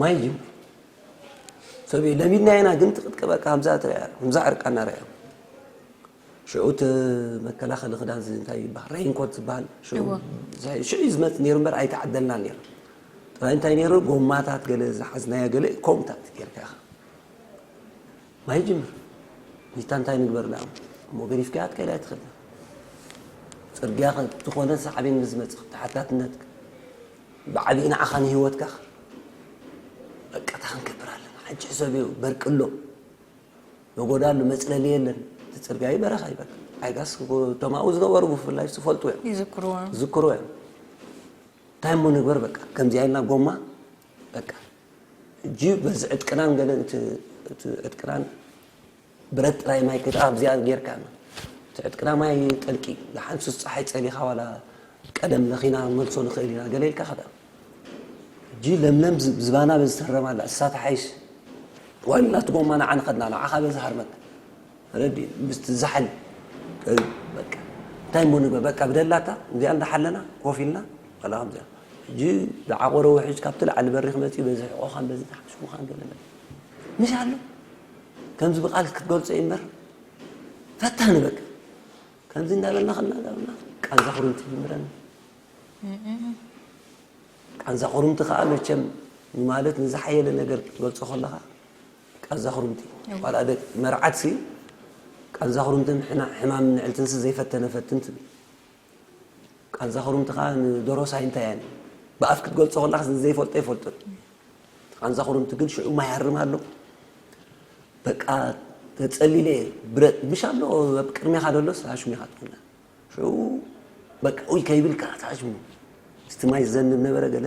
ማይ ጅምር ሰብ ለሚድና ኢና ግን ትቅጥቅበካ ከምዛ ትሪኣ ከምዛ ዕርቃና ሪኣ ሽዑ እቲ መከላኸሊ ክዳን እዚ እንታይ ይበሃል ሬይንኮት ዝበሃል ሽዑ እዩ ዝመፅእ ነይሩ እምበር ኣይተዓደልናን ነይሩ ጥራይ እንታይ ነይሩ ጎማታት ገለ ዝሓዝናዮ ገለ ከምኡታት ጌርካ ኢኻ ማይ ጅምር ኒታ እንታይ ንግበር ዳ እሞ ገዲፍካያ ትከይዳ ትኽእል ፅርግያ ዝኾነ ሳዕቤን ምስ መፅእ ተሓታትነት ብዓብዪ ንዓኻ ንህይወትካ በቃ እንታይ ክንገብር ኣለና ሕጂ ሕሰብዮ በርቅሎ ነጎዳሉ መፅለሊ የለን እቲ ፅርግያ በረኻ ይበል ዓይጋስ እቶም ኣብኡ ዝነበሩ ብፍላይ ዝፈልጡ እዮም ይዝክርዎ እዮም ዝክሩ እዮም እንታይ እሞ ንግበር በቃ ከምዚኣ ኢልና ጎማ በቃ ሕጂ በዚ ዕጥቅናን ገለ እቲ ዕጥቅናን ብረት ጥራይ ማይ ክት ኣብዚኣ ጌርካ እቲ ዕጥቅና ማይ ጠልቂ ዝሓንሱስ ፀሓይ ፀሊኻ ዋላ ቀደም ለኺና መልሶ ንኽእል ኢና ገለ ኢልካ ከዳ ሕጂ ለምለም ዝባና በዝተረማ ኣላ እሳ ተሓይሽ ዋላ እቲ ጎማ ንዓ ንኸድና ንዓኻ በዚ ሃርመካ ረዲ ምስቲ ዛሕል በቃ እንታይ እሞ ንግበር በቃ ብደላታ እዚኣ እንዳሓለና ኮፍ ኢልና ዋላ ከምዚኣ ሕጂ ዝዓቆረ ውሕጅ ካብቲ ላዕሊ በሪኽ መፂኡ በዚ ሕቆኻን በዚ ተሓሽሙኻን ገለ መለ ምሽ ኣሎ ከምዚ ብቃል ክትገልፆ እዩ እምበር ፈታኒ በቃ ከምዚ እንዳበልና ከና እንዳበልና ቃንዛ ክሩምቲ ጅምረን ቃንዛ ክሩምቲ ከዓ መቸም ንማለት ንዝሓየለ ነገር ክትገልፆ ከለካ ቃንዛ ክሩምቲ ዋላ ደቂ መርዓት ሲ ቃንዛ ክሩምትን ሕማም ንዕልትንሲ ዘይፈተነ ፈትን ትብል ቃንዛ ክሩምቲ ከዓ ንደሮሳይ እንታይ እያ ብኣፍ ክትገልፆ ከለካ ዘይፈልጦ ይፈልጦ ቃንዛ ክሩምቲ ግን ሽዑ ማይ ሃርም ኣሎ በቃ ተፀሊለ ብረት ምሽ ኣሎ ኣብ ቅድሜኻ ደሎስ ኣሽሚኻ ትኾና ሽዑ በቃ ኡይ ከይብልካ ተኣሽሙ እስቲ ማይ ዝዘንብ ነበረ ገለ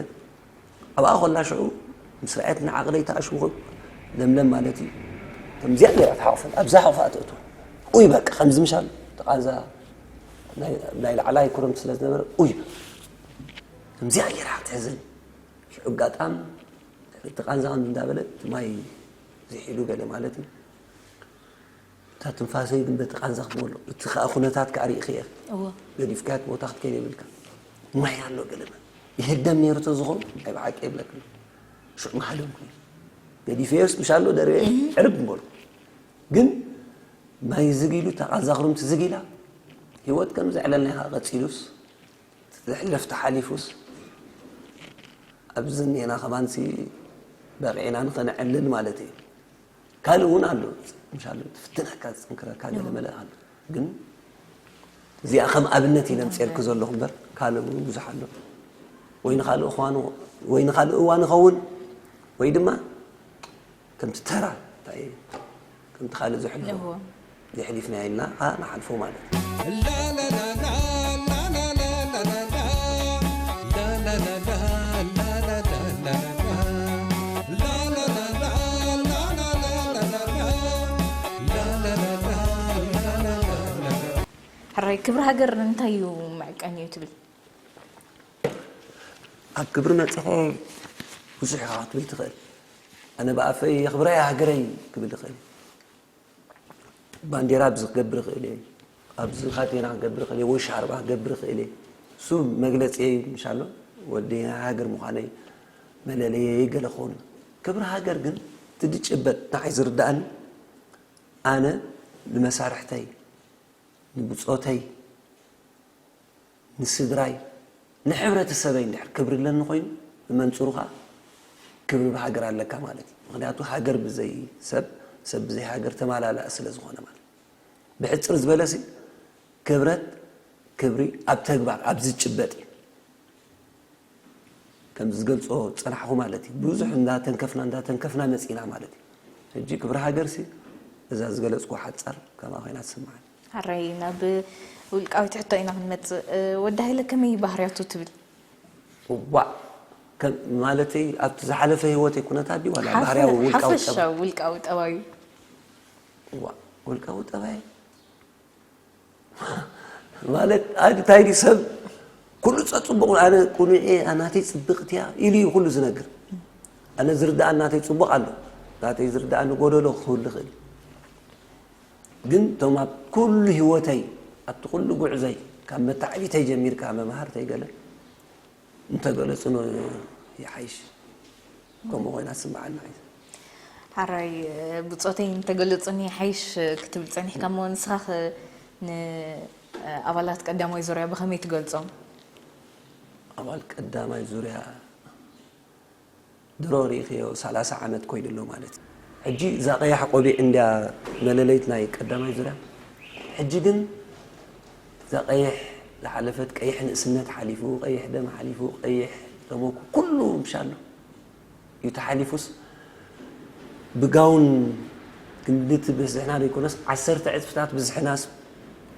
ኣብኣ ኮላ ሽዑ ምስ ረኣየት ንዓቕለይ ተኣሽሙ ኮን ለምለም ማለት እዩ ከምዚኣ ገይራ ትሓቑፈን ኣብዛ ሓቑፋ ተእትወን ኡይ በቃ ከምዚ ምሻል ተቓዛ ናይ ላዕላይ ክረምቲ ስለ ዝነበረ ኡይ ከምዚኣ ገይራ ክትሕዘን ሽዑ ኣጋጣም እቲ ቃንዛ ከም እንዳበለት ማይ ዝሒሉ ገለ ማለት እዩ ትንፋሰይ ግን በቲ ቃንዛ ክትመሎ፣ እቲ ከዓ ኩነታት ከዓ ርኢኽዮ ኢኺ። ገዲፍካዮ እቲ ቦታ ክትከይድ የብልካ። ማይ ኣሎ ገለመ። ይህደም ነይሩ ተዝኾን፣ ናይ ብሓቂ የብለክን። ሽዑ ምሃደምኩ። ገዲፈዮስ ምሽ ኣሎ ደርበ ዕርብ ምበልኩ። ግን ማይ ዝግ ኢሉ፣ እታ ቃንዛ ክርምቲ ዝግ ኢላ፣ ህይወት ከም ዘዕለልና ኢኻ ቀጺሉስ፣ ዝሕለፍ ተሓሊፉስ፣ ኣብዚ እኒኤና ከማንሲ በቂዕና ንኸነዕልል ማለት እዩ። ካልእ እውን ኣሎ፣ ምሻሎ ትፍትነካ፣ ዝፅንክረካ ገለ መለ ኣሎ። ግን እዚኣ ከም ኣብነት ኢለ ምፅኤልክ ዘለኹ እምበር፣ ካልእ እውን ብዙሕ ኣሎ። ወይ ንኻልእ እዋን፣ ወይ ንኻልእ እዋን ይኸውን፣ ወይ ድማ ከምቲ ተራ፣ እንታይ፣ ከምቲ ካልእ ዝሕልፎ እዎ። የሕሊፍና ኢልና ከዓ ንሓልፎ ማለት እዩ። ሕራይ ክብሪ ሃገር እንታይ እዩ መዕቀኒኡ ትብል? ኣብ ክብሪ መፅኸ ብዙሕ ኢኻ ክትብል ትኽእል። ኣነ ብኣፈይ የኽብራ እየ ሃገረይ ክብል ይኽእል። ባንዴራ ኣብዚ ክገብር ይኽእል እየ፣ ኣብዚ ካቴና ክገብር ይኽእል እየ፣ ወይ ሻርባ ክገብር ይኽእል እየ። እሱ መግለፂ ምሻሎ ወዲ ሃገር ምዃነይ መለለየይ ገለ ክኸውን። ክብሪ ሃገር ግን ትድጭበት ንዓይ ዝርዳእኒ ኣነ ንመሳርሕተይ ንብፆተይ ንስድራይ ንሕብረተሰበይ እንድሕር ክብሪ ኣለኒ ኮይኑ ብመንፅሩ ከዓ ክብሪ ብሃገር ኣለካ ማለት እዩ። ምክንያቱ ሃገር ብዘይ ሰብ ሰብ ብዘይ ሃገር ተማላላእ ስለ ዝኾነ ማለት ብሕፅር ዝበለሲ ክብረት ክብሪ ኣብ ተግባር ኣብ ዝጭበጥ እዩ። ከም ዝገልፆ ፀናሕኹ ማለት እዩ። ብዙሕ እንዳተንከፍና እንዳተንከፍና መፂና ማለት እዩ። ሕጂ ክብሪ ሃገር ሲ እዛ ዝገለፅኩ ሓፃር ከማ ኮይና ትስምዓኒ። ሓራይ ናብ ውልቃዊት ሕቶ ኢና ክንመፅእ። ወዲ ሃይለ ከመይ ባህርያቱ ትብል? ዋዕ ማለተይ ኣብቲ ዝሓለፈ ህይወተይ ኩነታት ድዩ ዋላ ባህርያዊ ውልቃዊ ጠባይ? ውልቃዊ ጠባዩ ውልቃዊ ጠባይ ማለት ኣድታይ ሰብ ኩሉ ፀፅቡቕ ኣነ ቁኑዕ ናተይ ፅብቕቲ እያ ኢሉ እዩ ኩሉ ዝነግር። ኣነ ዝርዳእ ናተይ ፅቡቕ ኣሎ ናተይ ዝርዳእኒ ጎደሎ ክህሉ ይኽእል። ግን እቶም ኣብ ኩሉ ህይወተይ ኣብቲ ኩሉ ጉዕዘይ ካብ መታዕቢተይ ጀሚርካ መምሃርተይ ገለ እንተገለፅኖ ይሓይሽ። ከምኡ ኮይና ትስምዓና። ሓራይ ብፆተይ እንተገለፁኒ ይሓይሽ ክትብል ፀኒሕካ እሞ ንስኻ ኸ ንኣባላት ቀዳማይ ዙርያ ብኸመይ ትገልፆም? ኣባል ቀዳማይ ዙርያ ድሮ ርኢኽዮ ሰላሳ ዓመት ኮይኑ ኣሎ ማለት እዩ። ሕጂ እዛ ቀያሕ ቆቢዕ እንድያ መለለይት ናይ ቀዳማይ ዙርያ። ሕጂ ግን እዛ ቀይሕ ዝሓለፈት ቀይሕ ንእስነት ሓሊፉ፣ ቀይሕ ደም ሓሊፉ፣ ቀይሕ ተመኩ ኩሉ ምሻሎ እዩ ተሓሊፉስ ብጋውን ክንድቲ ብዝሕና ዘይኮነስ ዓሰርተ ዕፅፍታት ብዝሕናስ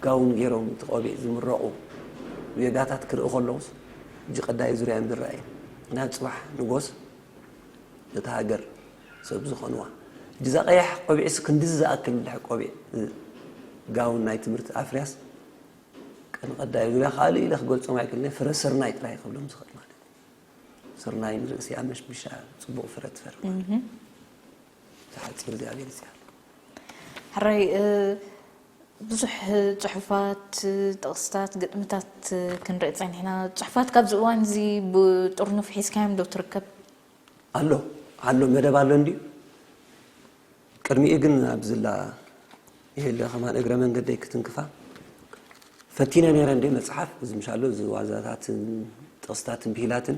ጋውን ገይሮም እቲ ቆቢዕ ዝምረቑ ዜጋታት ክርኢ ከለውስ ሕጂ ቀዳይ ዙርያ እዮም ዝረኣዩ። ምክንያቱ ፅባሕ ንጎስ ነታ ሃገር ሰብ ዝኾንዋ ሕጂ እዛ ቀያሕ ቆቢዕስ ክንድዚ ዝኣክል ድሕ ቆቢዕ ጋውን ናይ ትምህርቲ ኣፍርያስ ቀን ቀዳይ ዙርያ ካልእ ኢለ ክገልፆም ኣይክእልን ፍረ ስርናይ ጥራይ ክብሎም ዝኽእል ማለት እዩ። ስርናይ ንርእሲ ኣመሽሚሻ ፅቡቕ ፍረ ትፈሪ ማለት እዩ። ዝሓፂር እግዚኣብሔር ይፅኣል። ሕራይ ብዙሕ ፅሑፋት፣ ጥቕስታት፣ ግጥምታት ክንርኢ ፀኒሕና። ፅሑፋት ካብዚ እዋን እዚ ብጥርኑፍ ሒዝካዮም ዶ ትርከብ? ኣሎ ኣሎ መደብ ኣሎ እንድዩ። ቅድሚኡ ግን ኣብዝላ ይህለ ከማን እግረ መንገደይ ክትንክፋ ፈቲነ ነይረ እንደ መፅሓፍ እዚ ምሻሎ እዚ ዋዛታትን ጥቕስታትን ብሂላትን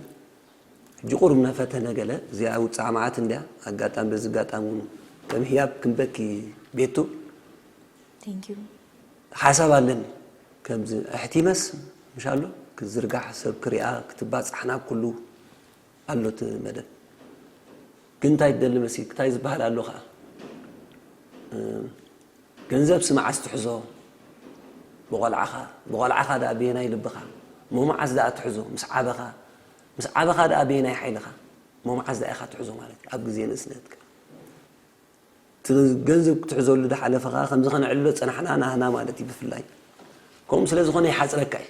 ሕጂ ቁሩብ ነፈተነ ገለ እዚኣ ውፅዓ መዓት እንድያ ኣጋጣሚ በዚ ኣጋጣሚ እውን ከም ህያብ ክንበኪ ቤቱ ሓሳብ ኣለኒ ከምዚ ኣሕቲመስ ምሻሎ ክዝርጋሕ ሰብ ክሪኣ ክትባፃሕ ናብ ኩሉ ኣሎ እቲ መደብ ግን እንታይ ትደሊ መሲልክ እንታይ ዝበሃል ኣሎ ከዓ ገንዘብ ስመዓስ ትሕዞ ብቆልዓኻ ብቆልዓኻ ደኣ በየናይ ልብኻ እሞ መዓስ ደኣ ትሕዞ ምስ ዓበኻ ምስ ዓበኻ ደኣ በየናይ ሓይልኻ እሞ መዓስ ደኣ ኢኻ ትሕዞ ማለት እዩ ኣብ ግዜ ንእስነትካ እቲ ገንዘብ ክትሕዘሉ ዝሓለፈ ከዓ ከምዚ ከነዕልሎ ዝፀናሕና ናህና ማለት እዩ ብፍላይ ከምኡ ስለ ዝኾነ ይሓፅረካ እዩ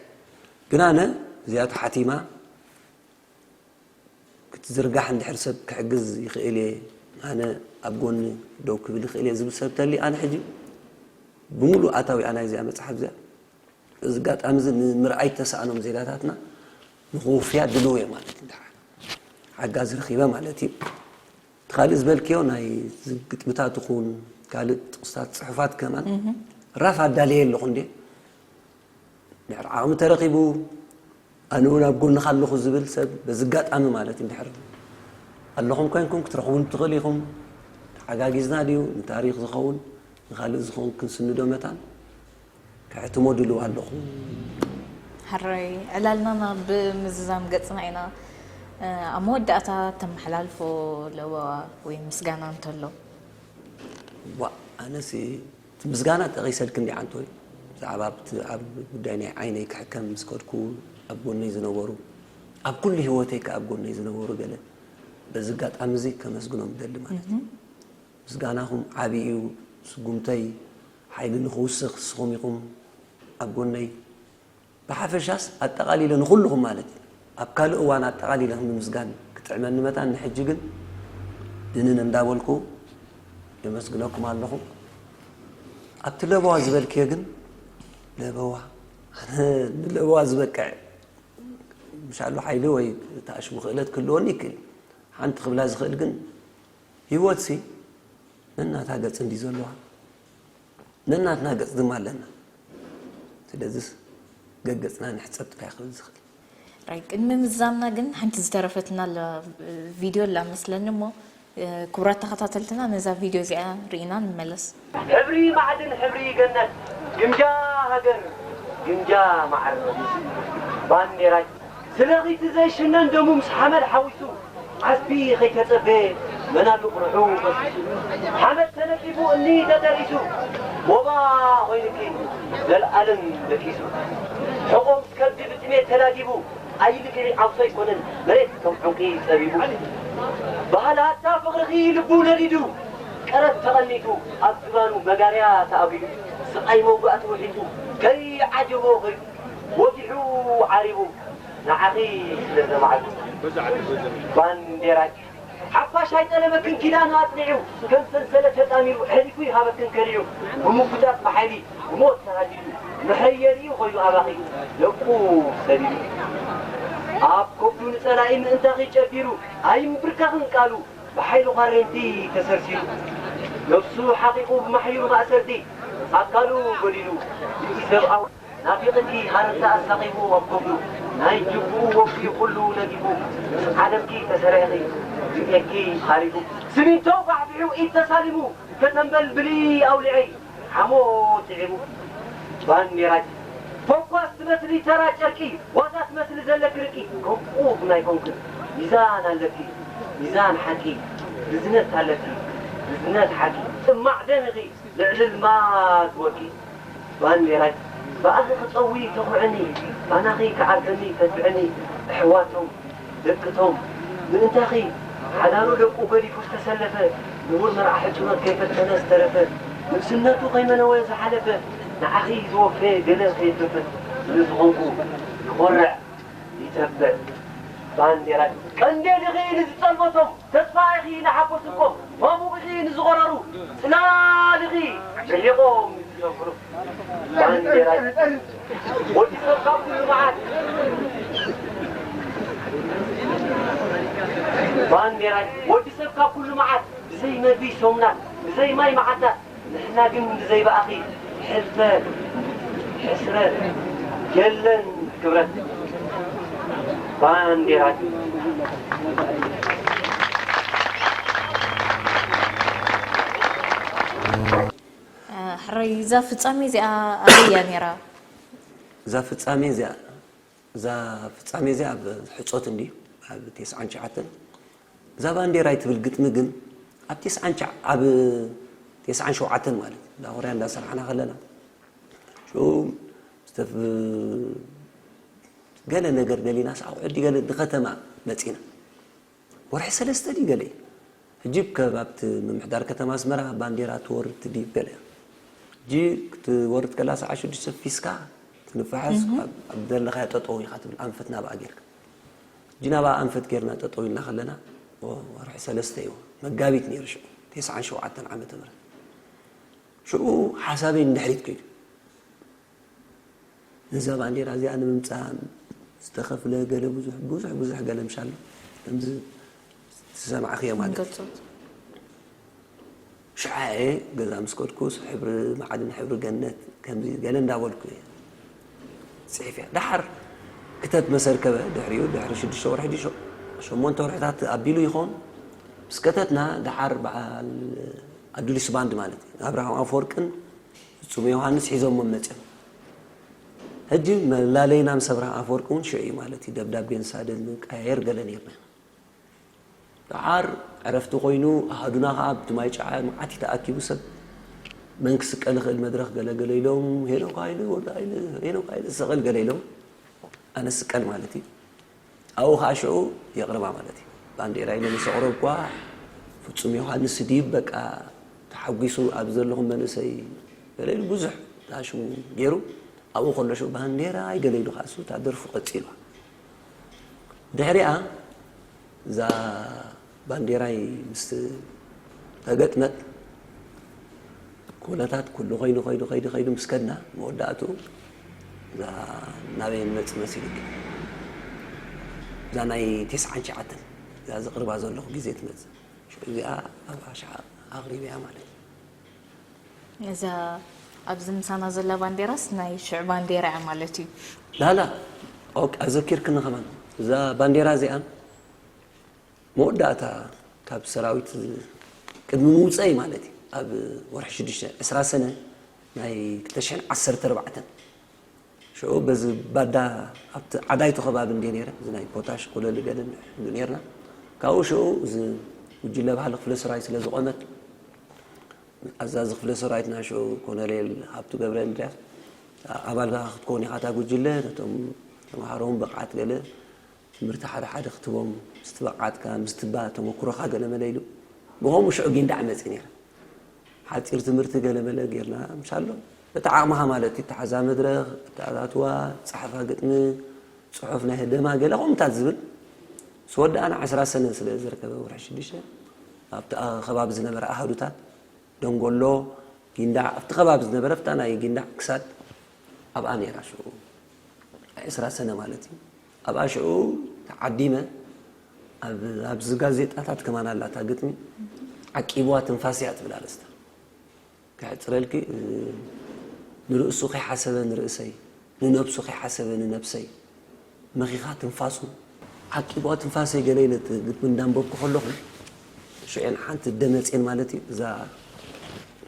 ግን ኣነ እዚኣቱ ሓቲማ ክትዝርጋሕ እንድሕር ሰብ ክሕግዝ ይኽእል እየ ኣነ ኣብ ጎኒ ደው ክብል ይኽእል እየ ዝብል ሰብ ተሊ ኣነ ሕጂ ብምሉእ ኣታዊኣ ናይዚኣ መጽሓፍ እዚኣ፣ እዚ ኣጋጣሚ እዚ ንምርኣይ ተሳእኖም ዜጋታትና ንኽውፍያ ድልው እየ ማለት እዩ። ሓጋዝ ረኺበ ማለት እዩ። እቲ ካልእ ዝበልክዮ ናይ ግጥምታት ይኹን ካልእ ጥቕስታት፣ ጽሑፋት ከማን ራፍ ኣዳልየ ኣለኹ እንዴ። ድሕሪ ዓቕሚ ተረኺቡ፣ ኣነ እውን ኣብ ጎንኻ ኣለኹ ዝብል ሰብ በዚ ኣጋጣሚ ማለት እዩ። ድሕሪ ኣለኹም ኮይንኩም ክትረኽቡን ትኽእል ኢኹም። ተሓጋጊዝና ድዩ ንታሪኽ ዝኸውን ንኻልእ ዝኸውን ክንስንዶ መታን ከሕትሞ ድልው ኣለኹ። ሕራይ ዕላልና ናብ ምዝዛም ገጽና ኢና። ኣብ መወዳእታ ተመሓላልፎ ለበዋ ወይ ምስጋና እንተሎ? ዋ ኣነሲ እቲ ምስጋና ጠቒሰልክ እንዲ ዓንቶይ፣ ብዛዕባ ኣብቲ ኣብ ጉዳይ ናይ ዓይነይ ክሕከም ምስ ከድኩ ኣብ ጎነይ ዝነበሩ፣ ኣብ ኩሉ ህይወተይ ከ ኣብ ጎነይ ዝነበሩ ገለ በዚ ኣጋጣሚ እዚ ከመስግኖም እደሊ ማለት እዩ። ምስጋናኹም ዓቢ እዩ። ስጉምተይ ሓይሊ ንኽውስኽ ንስኹም ኢኹም ኣብ ጎነይ። ብሓፈሻስ ኣጠቓሊለ ንኹልኹም ማለት እዩ። ኣብ ካልእ እዋን ኣጠቓሊለ ንምምስጋን ክጥዕመኒ መታን፣ ንሕጂ ግን ድንን እንዳበልኩ የመስግነኩም ኣለኹ። ኣብቲ ለበዋ ዝበልክዮ ግን ለበዋ ኣነ ንለበዋ ዝበቅዕ ምሻሉ ሓይሊ ወይ ተኣሽሙ ክእለት ክህልወኒ ይክእል። ሓንቲ ክብላ ዝኽእል ግን ህይወትሲ ነናታ ገጽ እንዲ ዘለዋ ነናትና ገጽ ድማ ኣለና። ስለዚስ ገገጽና ንሕጸብ ጥራይ ክብል ዝኽእል። ራይ ቅድሚ ምዛምና ግን ሓንቲ ዝተረፈትና ኣላ ቪድዮ ኣላ መስለኒ እሞ ክቡራት ተኸታተልትና ነዛ ቪድዮ እዚኣ ርኢና ንመለስ። ሕብሪ ማዕድን ሕብሪ ገነት ግምጃ ሃገር ግምጃ ማዕር ባንዴራይ ስለኺ እቲ ዘይሽነን ደሙ ምስ ሓመድ ሓዊሱ ዓስቢ ከይተጸበየ መናሉ ቁርሑ ፈሲሱ ሓመድ ተነጺፉ እምኒ ተጠሪሱ ሞባ ኮይኑኪ ዘልኣለም ደቂሱ ሕቖ ምስ ከብዲ ብጥሜት ተላጊቡ ኣይልክዒ ዓውሶ ኣይኮነን መሬት ከም ዑንቂ ጸቢቡ ባህላታ ፍቕርኺ ልቡ ነዲዱ ቀረት ተቐኒቱ ኣብ ዝባኑ መጋርያ ተኣጒዱ ስቓይ መውጋእቲ ውሒጡ ከይዓጀቦ ከይዱ ወጊሑ ዓሪቡ ንዓኺ ስለ ዘማዕዱ ባንዴራኪ ሓፋሽ ኣይጠለበክን ኪዳኑ ኣጽኒዑ ከም ሰንሰለት ተጣሚሩ ኣሕሊፉ ይሃበክን ከሊዑ ብምጉታት ብሓይሊ ብሞት ተሃዲዱ መሐየሪኡ ኮይኑ ኣባኺ ደቁ ሰዲዱ ኣብ ከብዱ ንጸላኢ ምእንታኺ ጨቢሩ ኣይምብርካኽን ቃሉ ብሓይሊ ኳሬንቲ ተሰርሲሩ ነብሱ ሓቒቑ ብማሕዩር ማእሰርቲ ኣካሉ ጎዲሉ ብኢሰብኣዊ ናፊቕኪ ሃረርታ ኣሳቒቡ ኣብ ከብዱ ናይ ጅቡኡ ወፍዩ ኩሉ ነጊፉ ምስ ዓለምኪ ተሰሪዕኺ ርእየኪ ሃሪፉ ስሚንቶ ፋሕፊሑ ኢድ ተሳሊሙ ከተንበልብሊ ኣውሊዐይ ሓሞት ጥዒሙ ባንዴራኪ ፈኳስ ትመስሊ ተራ ጨርቂ ዋዛ ትመስሊ ዘለኪ ርቂ ከምኡ ግን ኣይኮንክን ሚዛን ኣለኪ ሚዛን ሓቂ ርዝነት ኣለኪ ርዝነት ሓቂ ጥማዕ ደም ኢኺ ልዕሊ ልማድ ወርቂ ባንዴራይ ብኣኺ ክጸዊ ተኹዕኒ ባናኺ ክዓርተኒ ከትዕኒ ኣሕዋቶም ደቅቶም ምእንታኺ ሓዳሩ ደቁ ገዲፉ ዝተሰለፈ ንቡር መርዓ ሕጽኖት ከይፈተነ ዝተረፈ ንእስነቱ ከይመነወ ዝሓለፈ ንዓኺ ዝወፈየ ገለ ከየትረፈ ስለ ዝኾንኩ ይኾርዕ ይተብዕ ባንዴራይ ቀንዴል ኢኺ ንዝጸልመቶም ተስፋ ኢኺ ንሓጎስ እኮ ማሙቕ ኢኺ ንዝቖረሩ ጽላል ኢኺ ርሒቖም ንዝሰፍሩ ባንዴራይ ወዲ ሰብ ካብ ኩሉ መዓት ባንዴራይ ወዲ ሰብ ካብ ኩሉ መዓት ብዘይ መግቢ ሰሙናት ብዘይ ማይ መዓልታት ንሕና ግን ብዘይ ብኣኺ ሕልፈት ሕስረት የለን ክብረት ባንዴራኪ ሕረይ እዛ ፍጻሜ እዚኣ ኣበይ እያ ነይራ? እዛ ፍጻሜ እዚኣ እዛ ፍጻሜ እዚኣ ኣብ ሕጾት እንድዩ ኣብ ቴስዓን ትሽዓተን እዛ ባንዴራይ ትብል ግጥሚ ግን ኣብ ቴስዓን ትሽዓን ኣብ ቴስዓን ሸውዓተን ማለት እንዳ ኮርያ እንዳ ሰራሕና ከለና ሽኡ ዝተፍ ገለ ነገር ደሊና ሳዕ ዕዲ ገለ ንከተማ መጺና ወርሒ ሰለስተ ድዩ ገለ እዩ ሕጂ ከ ኣብቲ ምምሕዳር ከተማ ኣስመራ ባንዴራ ትወርድ ትድይብ ገለ እያ ሕጂ ክትወርድ ከላ ሰዓ ሽዱሽተ ፊስካ ትንፋሕስ ኣብ ዘለኻዮ ጠጠው ኢኻ ትብል ኣንፈት ናብኣ ጌርካ ሕጂ ናብኣ ኣንፈት ጌርና ጠጠው ኢልና ከለና ወርሒ ሰለስተ እዩ መጋቢት ነይሩ ሽዑ ተስዓን ሸውዓተን ዓመተ ምህረት ሽዑ ሓሳበይ ንድሕሪት ከይዱ። ነዛ ባንዴራ እዚኣ ንምምፃእ ዝተኸፍለ ገለ ብዙሕ ብዙሕ ብዙሕ ገለ ምሻሎ ከምዚ ዝሰማዕኽዮ ማለት እዩ። ንገልጾ ሽዓ እየ ገዛ ምስ ከድኩስ ሕብሪ መዓድን ሕብሪ ገነት ከምዚ ገለ እንዳበልኩ እየ ፅሒፍያ። ደሓር ክተት መሰርከበ ድሕሪኡ ድሕሪ ሽዱሽተ ወርሒ ድዩ ሸ- ሸሞንተ ወርሕታት ኣቢሉ ይኸውን ምስ ከተትና ደሓር በዓል ኣዱሊስ ባንድ ማለት እዩ ኣብርሃም ኣፈወርቅን ፍጹም ዮሃንስ ሒዞሞ መፅዮም። ሕጂ መላለይና ምስ ኣብርሃም ኣፈወርቂ እውን ሽዑ እዩ ማለት እዩ። ደብዳቤ ንሳደድ ንቀያየር ገለ ነርና። ደሓር ዕረፍቲ ኮይኑ ኣሃዱና ከዓ ኣብቲ ማይ ጨዓ መዓት ተኣኪቡ ሰብ መን ክስቀል ይኽእል መድረኽ ገለ ገለ ኢሎም ሄኖክ ሃይለ ወዲ ሃይለ ሄኖክ ሃይለ ዝሰቐል ገለ ኢሎም ኣነ ስቀል ማለት እዩ። ኣብኡ ከዓ ሽዑ የቕርባ ማለት እዩ። ባንዴራ ኢለ ምስ ኣቕረብኳ ፍጹም ዮሃንስ ድይብ በቃ ተሓጒሱ ኣብ ዘለኹም መንእሰይ ገለ ኢሉ ብዙሕ ታሽሙ ገይሩ ኣብኡ ከሎ ሽዑ ባንዴራ ኣይገለ ኢሉ ከዓ እሱ እታ ደርፉ ቀፂሉ። ድሕሪኣ እዛ ባንዴራይ ምስ ተገጥመት ኩነታት ኩሉ ከይዱ ከይዱ ከይዱ ከይዱ ምስ ከድና መወዳእትኡ እዛ ናበይ ንመፅእ መሲልኪ እዛ ናይ ቴስዓን ትሽዓተን እዛ ዘቕርባ ዘለኹ ግዜ ትመፅእ ሽዑ እዚኣ ኣብ ኣሽዓ ኣቕሪበያ ማለት እዩ። እዛ ኣብዚ ምሳና ዘላ ባንዴራስ ናይ ሽዕ ባንዴራ እያ ማለት እዩ። ላላ ኦክ ኣዘኪርክኒ ከማን እዛ ባንዴራ እዚኣ መወዳእታ ካብ ሰራዊት ቅድሚ ምውፀይ ማለት እዩ ኣብ ወርሒ ሽዱሽተ ዕስራ ሰነ ናይ ክልተ ሽሕን ዓሰርተ ኣርባዕተን ሽዑ በዚ ባዳ ኣብቲ ዓዳይቱ ከባቢ እንደ ነረ እዚ ናይ ፖታሽ ኮለል ገለ ንሕሉ ነርና ካብኡ ሽዑ እዚ ጉጅለ ባህሊ ክፍለ ሰራዊት ስለ ዝቆመት ኣዛዚ ክፍለ ሰራዊትና ሽዑ ኮነሬል ሃብቱ ገብረ እንድርያስ ኣባል ክትከውን ኢኻ እታ ጉጅለ ነቶም ተምሃሮውን ብቕዓት ገለ ትምህርቲ ሓደ ሓደ ክትቦም ምስ ትበዓጥካ ምስ ትባ ተመክሮኻ ገለ መለ ኢሉ ብኸምኡ ሽዑ ጊንዳዕ መፅእ ነይረ ሓፂር ትምህርቲ ገለ መለ ጌርና ምሻሎ በቲ ዓቕምኻ ማለት እዩ ተሓዛ መድረኽ ተኣታትዋ ፀሓፋ ግጥሚ ፅሑፍ ናይ ህደማ ገለ ከምታት ዝብል ስወዳእና ዓስራ ሰነ ስለ ዝርከበ ወርሒ ሽዱሽተ ኣብቲ ከባቢ ዝነበረ ኣሃዱታት ደንጎሎ ጊንዳዕ ኣብቲ ከባቢ ዝነበረ ፍታ ናይ ጊንዳዕ ክሳድ ኣብኣ ነይራ ሽዑ ዕስራ ሰነ ማለት እዩ ኣብኣ ሽዑ ተዓዲመ ኣብዚ ጋዜጣታት ከማን ኣላታ ግጥሚ ዓቂብዋ ትንፋስ እያ ትብል ኣርእስታ ክሕፅረልኪ ንርእሱ ከይሓሰበ ንርእሰይ ንነብሱ ከይሓሰበ ንነብሰይ መኺኻ ትንፋሱ ዓቂብዋ ትንፋሰይ ገለ ኢለ ግጥሚ እንዳንበብኩ ከለኹ ሽዑ ሓንቲ ደመፅን ማለት እዩ እዛ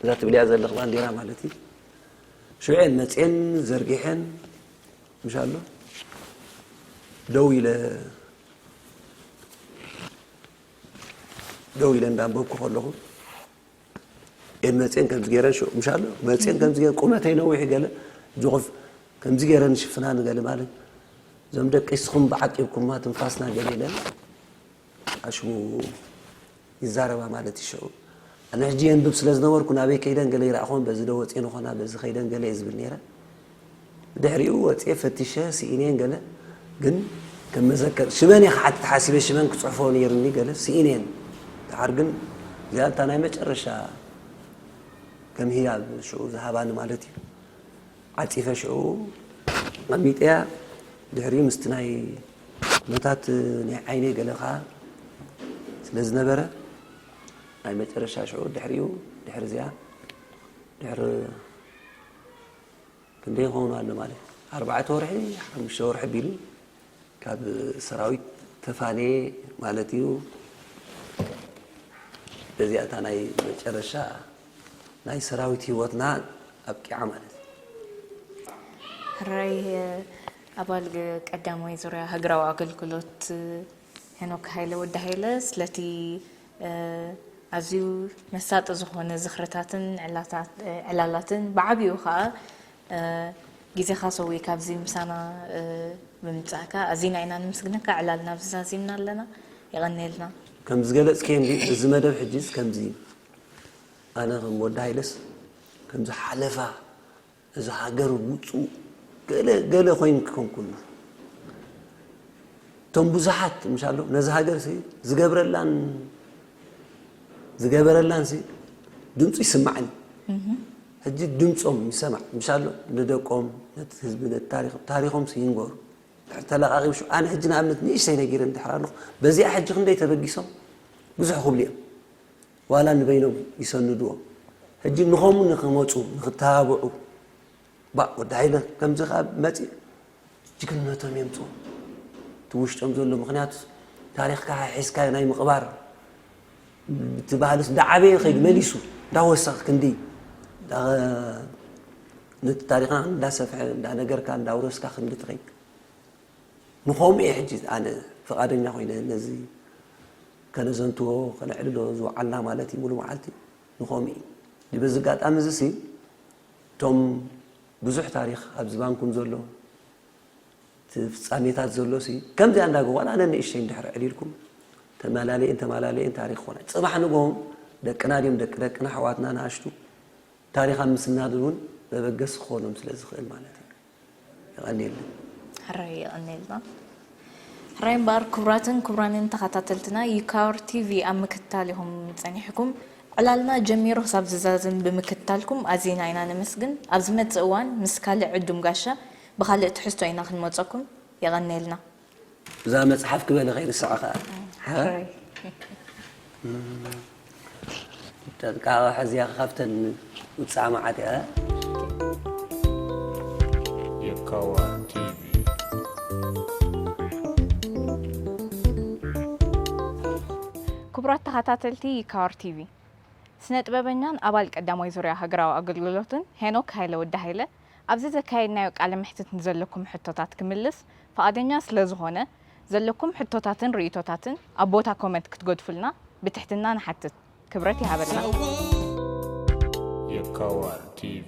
እዛ ትብልያ ዘለኽ ባንዴራ ማለት እዩ ሽዑ መፅን ዘርጊሐን ምሻሎ ደው ኢለ ደው ኢለ እንዳንበብኩ ከለኹ ኤን መፅን ከምዚ ገይረን ሽዑ ምሻሎ መፅን ከምዚ ገይረን ቁመተይ ነዊሕ ገለ ጅኹፍ ከምዚ ገይረን ሽፍና ንገለ ማለት እዞም ደቂ ስኹም ብዓቂብኩማ ትንፋስና ገለ ኢለን ኣሽሙ ይዛረባ ማለት እዩ ሽዑ ኣነ ሕጂ የንብብ ስለ ዝነበርኩ ናበይ ከይደን ገለ ይረእኾን በዚ ዶ ወፅኤን ኾና በዚ ከይደን ገለ እየ ዝብል ነይረ ድሕሪኡ ወፅኤ ፈቲሸ ስኢኔን ገለ ግን ከም መዘከር ሽመን እየ ክሓትት ሓሲበ ሽመን ክፅሕፎ ነይሩኒ ገለ ስኢኔን ድሓር ግን እዚኣ እታ ናይ መጨረሻ ከም ህያብ ሽዑ ዝሃባኒ ማለት እዩ ዓፂፈ ሽዑ ኣሚጠያ ድሕሪኡ ምስቲ ናይ ኩነታት ናይ ዓይነይ ገለ ከዓ ስለ ዝነበረ ናይ መጨረሻ ሽዑ ድሕሪኡ ድሕሪ እዚኣ ድሕሪ ክንደይ ይኸውን ኣሎ ማለት ኣርባዕተ ወርሒ ሓሙሽተ ወርሒ ቢሉ ካብ ሰራዊት ተፋነየ ማለት እዩ በዚኣ እታ ናይ መጨረሻ ናይ ሰራዊት ህይወትና ኣብቂዓ ማለት እዩ ሕራይ ኣባል ቀዳማይ ዙርያ ሃገራዊ ኣገልግሎት ሄኖክ ሃይለ ወዲ ሃይለ ስለቲ ኣዝዩ መሳጢ ዝኾነ ዝኽርታትን ዕላላትን ብዓብኡ ከዓ ግዜኻ ሰዊእካ ኣብዚ ምሳና ብምምፃእካ ኣዚና ኢና ንምስግነካ ዕላልና ኣብዚ ዛዚምና ኣለና የቐንየልና ከም ዝገለፅክዮ እዚ መደብ ሕጂስ ከምዚ ኣነ ከም ወዲ ሃይለስ ከምዚ ሓለፋ እዚ ሃገር ውፁ ገለ ገለ ኮይኑ ክኮንኩሉ እቶም ብዙሓት ምሻሎ ነዚ ሃገር ዝገብረላን ዝገበረላን ድምፁ ይስማዕኒ ሕጂ ድምፆም ይሰማዕ ምሻሎ፣ ንደቆም፣ ነቲ ህዝቢ፣ ነቲ ታሪኽ፣ ታሪኾም ይንገሩ። ድሕር ተለቓቒቡ ሽዑ፣ ኣነ ሕጂ ንኣብነት ንእሽተይ ነጊረ እንድሕር ኣለኹ፣ በዚኣ ሕጂ ክንደይ ተበጊሶም፣ ብዙሕ ክብሉ እዮም። ዋላ ንበይኖም ይሰንድዎ። ሕጂ ንኸምኡ ንኽመፁ፣ ንኽተባብዑ፣ ባ ወዲ ሃይለ ከምዚ ከኣ መፂ ጅግንነቶም የምፅኡ። እቲ ውሽጦም ዘሎ ምኽንያቱ ታሪኽካ ሒዝካ ናይ ምቕባር እቲ ባህልስ እንዳዓበየ ከይዱ መሊሱ እንዳወሰኽ ክንዲ እንዳ- ነቲ ታሪኽና እንዳሰፍሐ እንዳነገርካ እንዳውረስካ ክንዲ ትኸይድ። ንኸምኡ እየ ሕጂ ኣነ ፍቓደኛ ኮይነ ነዚ ከነዘንትዎ ከነዕልሎ ዝወዓልና ማለት እዩ። ሙሉ መዓልቲ ንኸምኡ እዩ። በዚ ኣጋጣሚ እዚ ሲ እቶም ብዙሕ ታሪኽ ኣብ ዝባንኩም ዘሎ እቲ ፍጻሜታት ዘሎ ሲ ከምዚኣ እንዳገበሩ ዋላ ነንእሽተይ እንድሕር ዕሊልኩም ተመላለየን ተመላለየን ታሪኽ ኮነ። ጽባሕ ንግሆም ደቅና ድዮም ደቂ ደቅና ኣሕዋትና ንኣሽቱ ታሪኽ ኣብ ምስናድ እውን መበገሲ ክኾኖም ስለ ዝኽእል ማለት እዩ። የቐንየልና። ሕራይ የቐንየልና። ሕራይ እምበኣር ክቡራትን ክቡራንን ተኸታተልትና ዩካወር ቲቪ ኣብ ምክትታል ኢኹም ጸኒሕኩም። ዕላልና ጀሚሩ ክሳብ ዝዛዝም ብምክትታልኩም ኣዚና ኢና ነመስግን። ኣብ ዝመጽእ እዋን ምስ ካልእ ዕዱም ጋሻ ብኻልእ ትሕዝቶ ኢና ክንመጸኩም። የቐንየልና። እዛ መጽሓፍ ክበለ ከይርስዓ ከኣ። ሕራይ። ጥንቃቐ ሕዝያ ካብተን ውጻእ መዓት እያ። የካዋ ቲቪ። ክቡራት ተኸታተልቲ ይካወር ቲቪ፣ ስነ ጥበበኛን ኣባል ቀዳማይ ዙርያ ሃገራዊ ኣገልግሎትን ሄኖክ ሃይለ ወዲ ሃይለ ኣብዚ ዘካየድናዮ ቃለ መሕትት ንዘለኩም ሕቶታት ክምልስ ፍቓደኛ ስለ ዝኾነ፣ ዘለኩም ሕቶታትን ርእይቶታትን ኣብ ቦታ ኮመንት ክትገድፉልና ብትሕትና ንሓትት። ክብረት ይሃበልና። የካዋር ቲቪ።